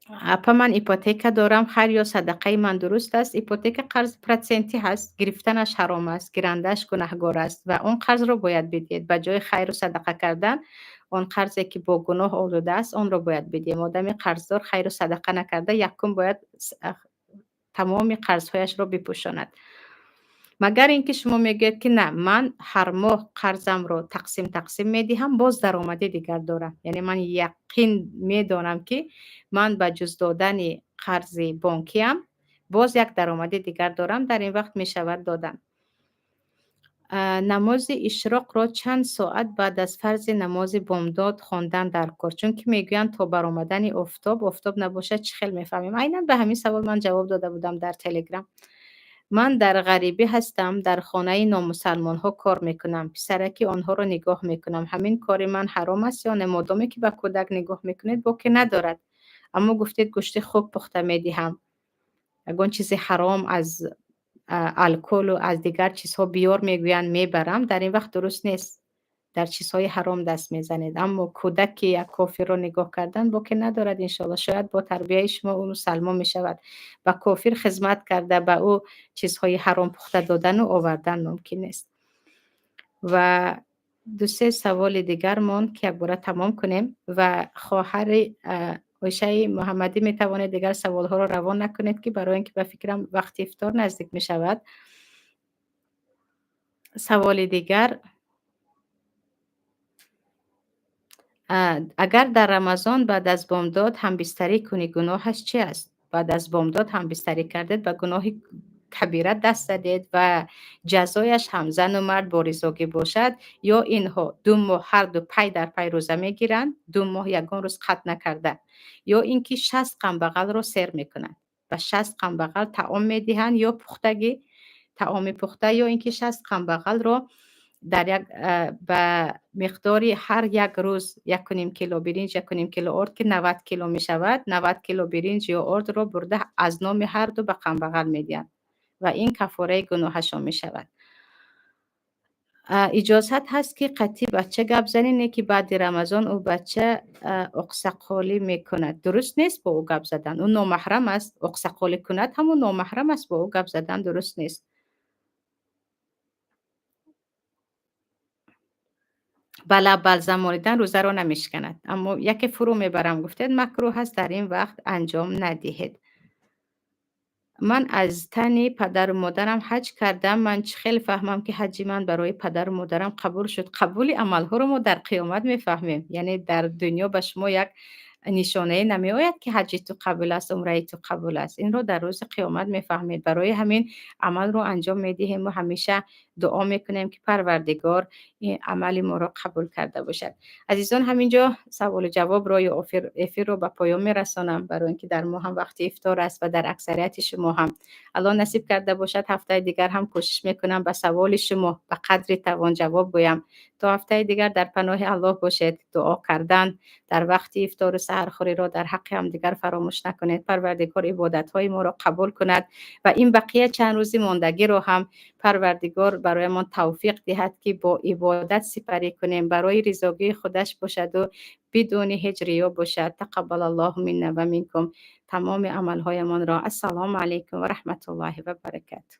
Апа, ман ипотека дорам, хайр ё садақаи ман дуруст аст? Ипотека қарзи процентӣ ҳаст, гирифтанаш ҳаром аст, гирандааш гунаҳгор аст ва он қарзро бояд бидиҳед. Ба ҷои хайру садақа кардан, он қарзе, ки бо гуноҳ олуда аст, онро бояд бидиҳем. Одами қарздор хайру садақа накарда, якум бояд тамоми қарзҳояшро бипӯшонад. Магар ин ки шумо мегӯед, ки на, ман ҳар моҳ қарзамро тақсим тақсим медиҳам, боз даромади дигар дорам. Яъне ман яқин медонам, ки ман ба ҷуз додани қарзи бонкиам боз як даромади дигар дорам, дар ин вақт мешавад додан. Намози ишроқро чанд соат баъд аз фарзи намози бомдод хондан дар кор? Чунки мегӯянд, то баромадани офтоб. Офтоб набошад, чӣ хел мефаҳмем? Айнан ба ҳамин савол ман ҷавоб дода будам дар Телеграм. Ман дар ғарибӣ ҳастам, дар хонаи номусалмонҳо кор мекунам, писараки онҳоро нигоҳ мекунам. Ҳамин кори ман ҳаром аст ё не? Модоме ки ба кӯдак нигоҳ мекунед, боке надорад. Аммо гуфтед, гӯшти хук пухта медиҳам, ягон чизи ҳаром аз алколу аз дигар чизҳо биёр мегӯянд, мебарам, дар ин вақт дуруст нест, дар чизҳои ҳаром даст мезанед. Аммо кӯдаки як кофирро нигоҳ кардан боке надорад, иншоалло, шояд бо тарбияи шумо ӯ мусалмон мешавад. Ба кофир хизмат карда, ба ӯ чизҳои ҳаром пухта додану овардан мумкин нест. Ва дусе саволи дигар монд, ки якбора тамом кунем. Ва хоҳари Оишаи Муҳаммадӣ, метавонед дигар саволҳоро равон накунед, ки барои ин ки ба фикрам, вақти ифтор наздик мешавад. Саволи дигар: агар дар Рамазон баъд аз бомдод ҳамбистарӣ кунӣ, гуноҳаш чи аст? Баъд аз бомдод ҳамбистарӣ кардед, ба гуноҳи кабира даст задед ва ҷазояш ҳам, зану мард бо ризогӣ бошад, ё инҳо 2 моҳ ҳарду пай дар пай рӯза мегиранд, 2 моҳ ягон рӯз қатъ накарда, ё ин ки 60 камбағалро сер мекунанд, ба 60 камбағал таом медиҳанд, ё пухтагӣ, таоми пухта, ё ин ки 60 камбағалро дар як ба миқдори ҳар як рӯз 1,5 кило биринҷ, 1,5 кило орд, ки 90 кило мешавад, 90 кило биринҷ ё ордро бурда, аз номи ҳарду ба камбағал медиҳанд ва ин кафораи гуноҳашон мешавад. Иҷозат ҳаст, ки қатъи бача гап занӣ, не ки баъди Рамазон ӯ бача оқсақолӣ мекунад? Дуруст нест бо ӯ гап задан, ӯ номаҳрам аст. Оқсақолӣ кунад, ҳамун номаҳрам аст, бо ӯ гап задан дуруст нест. Ба лаб балзам молидан рӯзаро намешиканад, аммо яке фурӯ мебарам гуфтед, макрӯҳ аст, дар ин вақт анҷом надиҳед. Ман аз тани падару модарам ҳаҷ кардам, ман чӣ хел фаҳмам, ки ҳаҷи ман барои падару модарам қабул шуд? Қабули амалҳоро мо дар қиёмат мефаҳмем, яъне дар дунё ба шумо як нишонае намеояд, ки ҳаҷи ту қабул аст, умраи ту қабул аст. Инро дар рӯзи қиёмат мефаҳмед. Барои ҳамин амалро анҷом медиҳем ва ҳамеша дуо мекунем, ки Парвардигор ин амали моро қабул карда бошад. Азизон, ҳамин ҷо саволу ҷавобро ё эфирро ба поён мерасонам, барои ин ки дар мо ҳам вақти ифтор аст ва дар аксарияти шумо ҳам. Аллоҳ насиб карда бошад, ҳафтаи дигар ҳам кӯшиш мекунам, ба саволи шумо ба қадри тавон ҷавоб гӯям. То ҳафтаи дигар дар паноҳи Аллоҳ бошед. Дуо кардан дар вақти ифтору саҳархӯриро дар ҳаққи ҳамдигар фаромӯш накунед. Парвардигор ибодатҳои моро қабул кунад ва ин бақия чанд рӯзи мондагиро ҳам Парвардигор бароямон тавфиқ диҳад, ки бо ибодат сипарӣ кунем, барои ризогии худаш бошаду бидуни ҳеҷ риё бошад. Тақаббалаллоҳу минна ва минкум тамоми амалҳоямонро. Ассалому алайкум ва раҳматуллоҳи ва баракатуҳ.